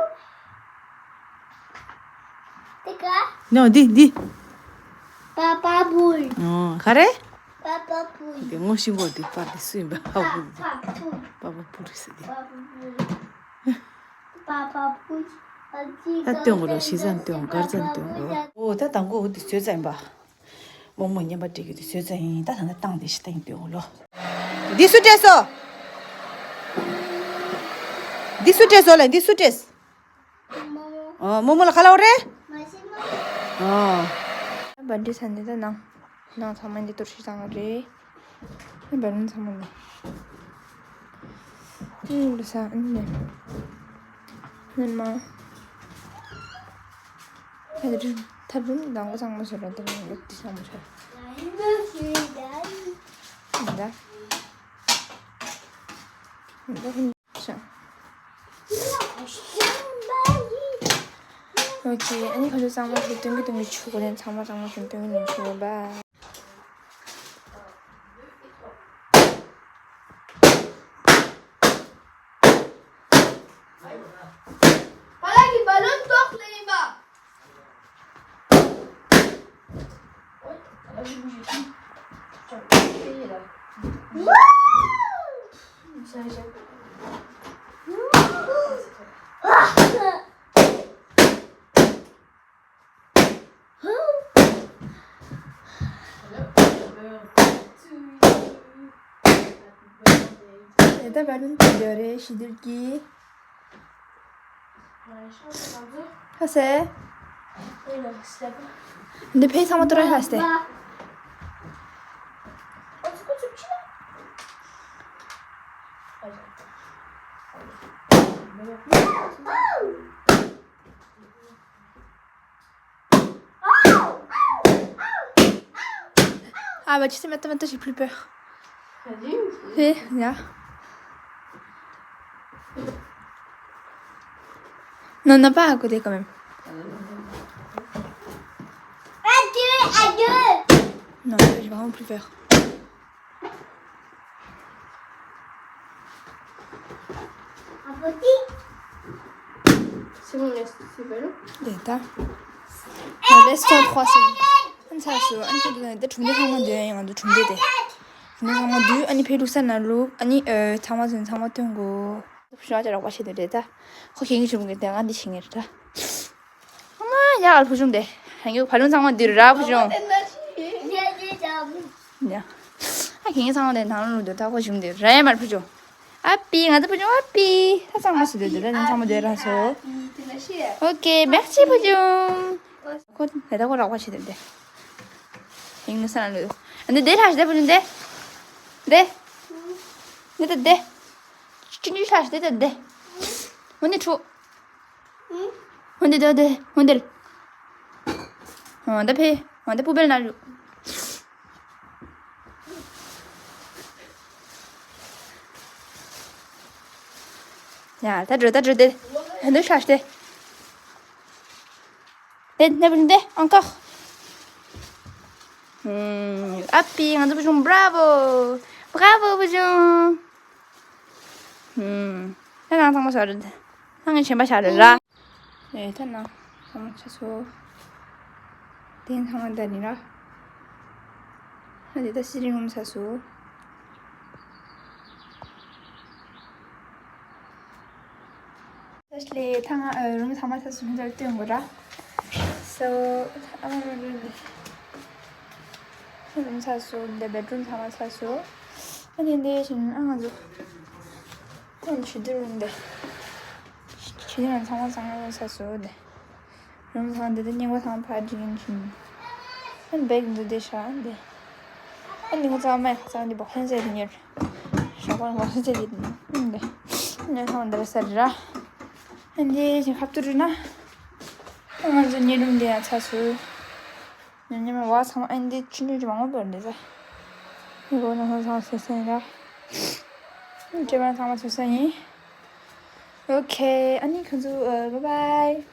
དེ་ག་ནོ་འདི་འདི། པ་པ་བུལ། ཨོ་ག་རེ། པ་པ་བུལ། དེ་ངོ་ཤེས་གོ་དེ་པ་དེ་སུ་ཡིན་པ་ཧ་གོ་གི། པ་པ་བུལ། པ་པ་བུལ་ཟེར་དེ། པ་པ་བུལ། པ་པ་བུལ། ད་སྟོན་གོ་རོ། ཞེ་ས་སྟོན་གོ། གར་ཙམ་སྟོན་གོ། ཨོ་ད་དང་གོ་འོ་དེ་ཚོད་ཙམ་ཡིན་པ། རྨོ་མོ་བརྙན་པར་སྤྲད་རྒྱུ་དེ་བཟོས་ཚར་ཡིན། ད་ད་ནི་བཏང་དེ་ཞིག་བཏང་ཡིན་དུས་འོ་ལོ། འདི་སུ་སྤྲད་སོ། འདི་སུ་སྤྲད་སོ་ལ། འདི་སུ་སྤྲད། ཨོ་རྨོ་མོ་ལ་ག་ལ་འོ་རེད། ཨོ། བན་ཏི་ས་འདི་ད་ནང་ནང་ཚང་མ་འདི་གཏོར་བཤིག་བཏང་རེད། ཨ་བན་ཏི་ཚང་མ་འདི། ཨ་ནི་ལུས་ས་ཨ་ནི་ནི་སྔོན་མ། ད་དེ་རིང་ཐབ་རིམ་དང་པོ་ཚང་མ་བཟོས་ར། དེ་རིང་ལོ་དེ་ཚང་མ་བཟོས། ད་ད་ཧིན་ཤ། ཨོ་ཁེ། ཨ་ནི་ཁ་ཆུ་གཙང་མ་ཞིག་སྟོན་གི་སྟོན་གི་ཆུ་གོ་ལེན། ཚང་མ་གཙང་མ་ཞིག་སྟོན་གི་ལེན་ཆུ་གོ་བ། ཕ་ལགས་ཀྱིས་བ་ལོན་ཏོག་ལེན་པ། དེ་ལྟར་བར་དུ་འདི་འདྲ་རེད་ཤི་དུར་གྱི། ཧ་སེ། འདི་ཕེ་ཚང་མ་ཏུ་ར་ཧ་སྟེ། Ah bah tu sais, maintenant, maintenant j'ai plus peur. Vas-y. Fais, là. Non, non, pas à côté quand même. À deux, à deux. Non, j'ai vraiment plus peur. C'est bon, laisse, c'est ballon. Attends. On laisse ton trois secondes. ཨན་ཚ་སུ་ཨན་ཚ་དུ་ནས་ད་གྲུམ་འདེ་ཚང་མ་འདོན་ཡང་ང་ཚོ་གྲུམ་འདེ་དེ། གྲུམ་འདེ་ཚང་མ་འདུས་ཨ་ནི་ཕེ་ལུག་ས་ན་ལུག་ཨ་ནི་ཨ་ཚང་མ་ཚོན་ཚང་མ་སྟོན་གོ། ཕུ་ཤུང་ཨ་ཅག་རོགས་པ་བྱེད་དུ་རེད་ད། ཁོ་ཁྱེད་ཀྱི་གྲུམ་གི་དེ་ང་འདི་བྱེད་ངེས་རེད་ད། ཨ་མ་ཡ་ཨ་ཕུ་ཤུང་དེ། ཧན་གྱི་བ་ལུང་ཚང་མ་འདུས་ར་ཕུ་ཤུང་། ཡ། ཨ་ཁྱེད་ཀྱི་ཚང་མ་དེ་ནང་ལུག་འདུས་ད་ཁོ་ཤུང་དེ་ར་ཡ་མར་ཕུ་ཤུང་། ཨ་པི་ང་ཚོ་ཕུ་ཆུང་ཨ་པི་ད་ཚང་མ་སུ་སྡོད་སྡོད་ད་ནི་ཚང་མ་སྡོད་ར་སོ། ཨོ་ཀེ་མེག་ཆི་ཕུ་ཆུང་། ཁོ་ད་ད་ཁོ་རག་པ་བྱེད་དེ་འདི། ཡིན་ནི་ས་ན་ལོས། འདི་དེ་ལྷ་ཞི་དེ་ཕུ་ཆུང་དེ། དེ། འདི་ད་དེ། ཅི་ནི་ལྷ་ཞི་དེ་ད་དེ། འོ་ནི་ཁྲུ། འོན་ཏེ་འདི་འདི་འོན་ཏེ། འོན་ཏེ་ཕེ། འོན་ཏེ་པུ་པེལ་ན་རུ། ཡ་ད་འགྲོ་ད་འགྲོ་དེ། འདི་ཤ་སྟེ། དེ་ནེ་བུ་འདི་ཨང་ཀག་ཨ་པི་ང་ཚོ་བུ་ཆུང་bravo bravo བུ་ཆུང་། ཧུམ། ད་ནང་ཚང་མ་ཤར་རེད། ད་ངས་ཆེན་པ་ཤར་རེད་ར། ཨེ་ད་ནང་ཚང་མ་ཆ་སོ། དེ་ཚང་མ་ད་ནི་ར། ཨ་དེ་ད་སི་རིང་ངུམ་ཆ་སོ། ད་ལས་ད་ང་རུམ་ཚང་མ་ཆ་སོ་ཧན་ད་སྟོན་དགོས་ར། སོ། ཨ་རུམ་ཆ་སོ་འདི་བེད་རུམ་ཚང་མ་ཆ་སོ། ཨ་ནི་འདི་བཞིན་ཨ་ང་ཚོ། ཨ་ནི་ཆུ་དུ་རུམ་འདི། ཆུ་དུ་རུམ་ཚང་མ་ཚང་མ་ཆ་སོ་འདི། རུམ་ཚང་འདི་དེ་སྙིང་པོ་ཚང་ཕར་འགྲིག་ཡིན་ཕྱིན། ཨ་ནི་བེག་འདི་དེ་ཤ་འདི། ཨ་ནི་ངོ་ཚང་མ་ཡ་ཚང་འདི་བོག་ཧན་ཟེར་དེ་ཉེར། ཞོགས་པ་བོག་ཧན་ཟེར་དེ་འདི། ཨ་ནི་ཚང་འདི་ར་ས་ར། ཨ་ནི་བཞིན་ཁབ་ཏུ་རུ་ན། ཨ་ང་ཚོ་ཉེ་རུམ་འདི་ཡང་ཆ་སོ། ཉི་མ་བ་ཚང་མ་ཨན་འདི་ཆུ་ནུས་ཀྱི་མང་པོ་འདི་ཟ། ངོ་ན་ཚང་སེ་སེ་ར། ཁྱེད་རང་ཚང་མ་ཚོ་སེ་ཡིན། ཨོ་ཁེ། ཨ་ནི་ཁོང་ཚོ་bye bye།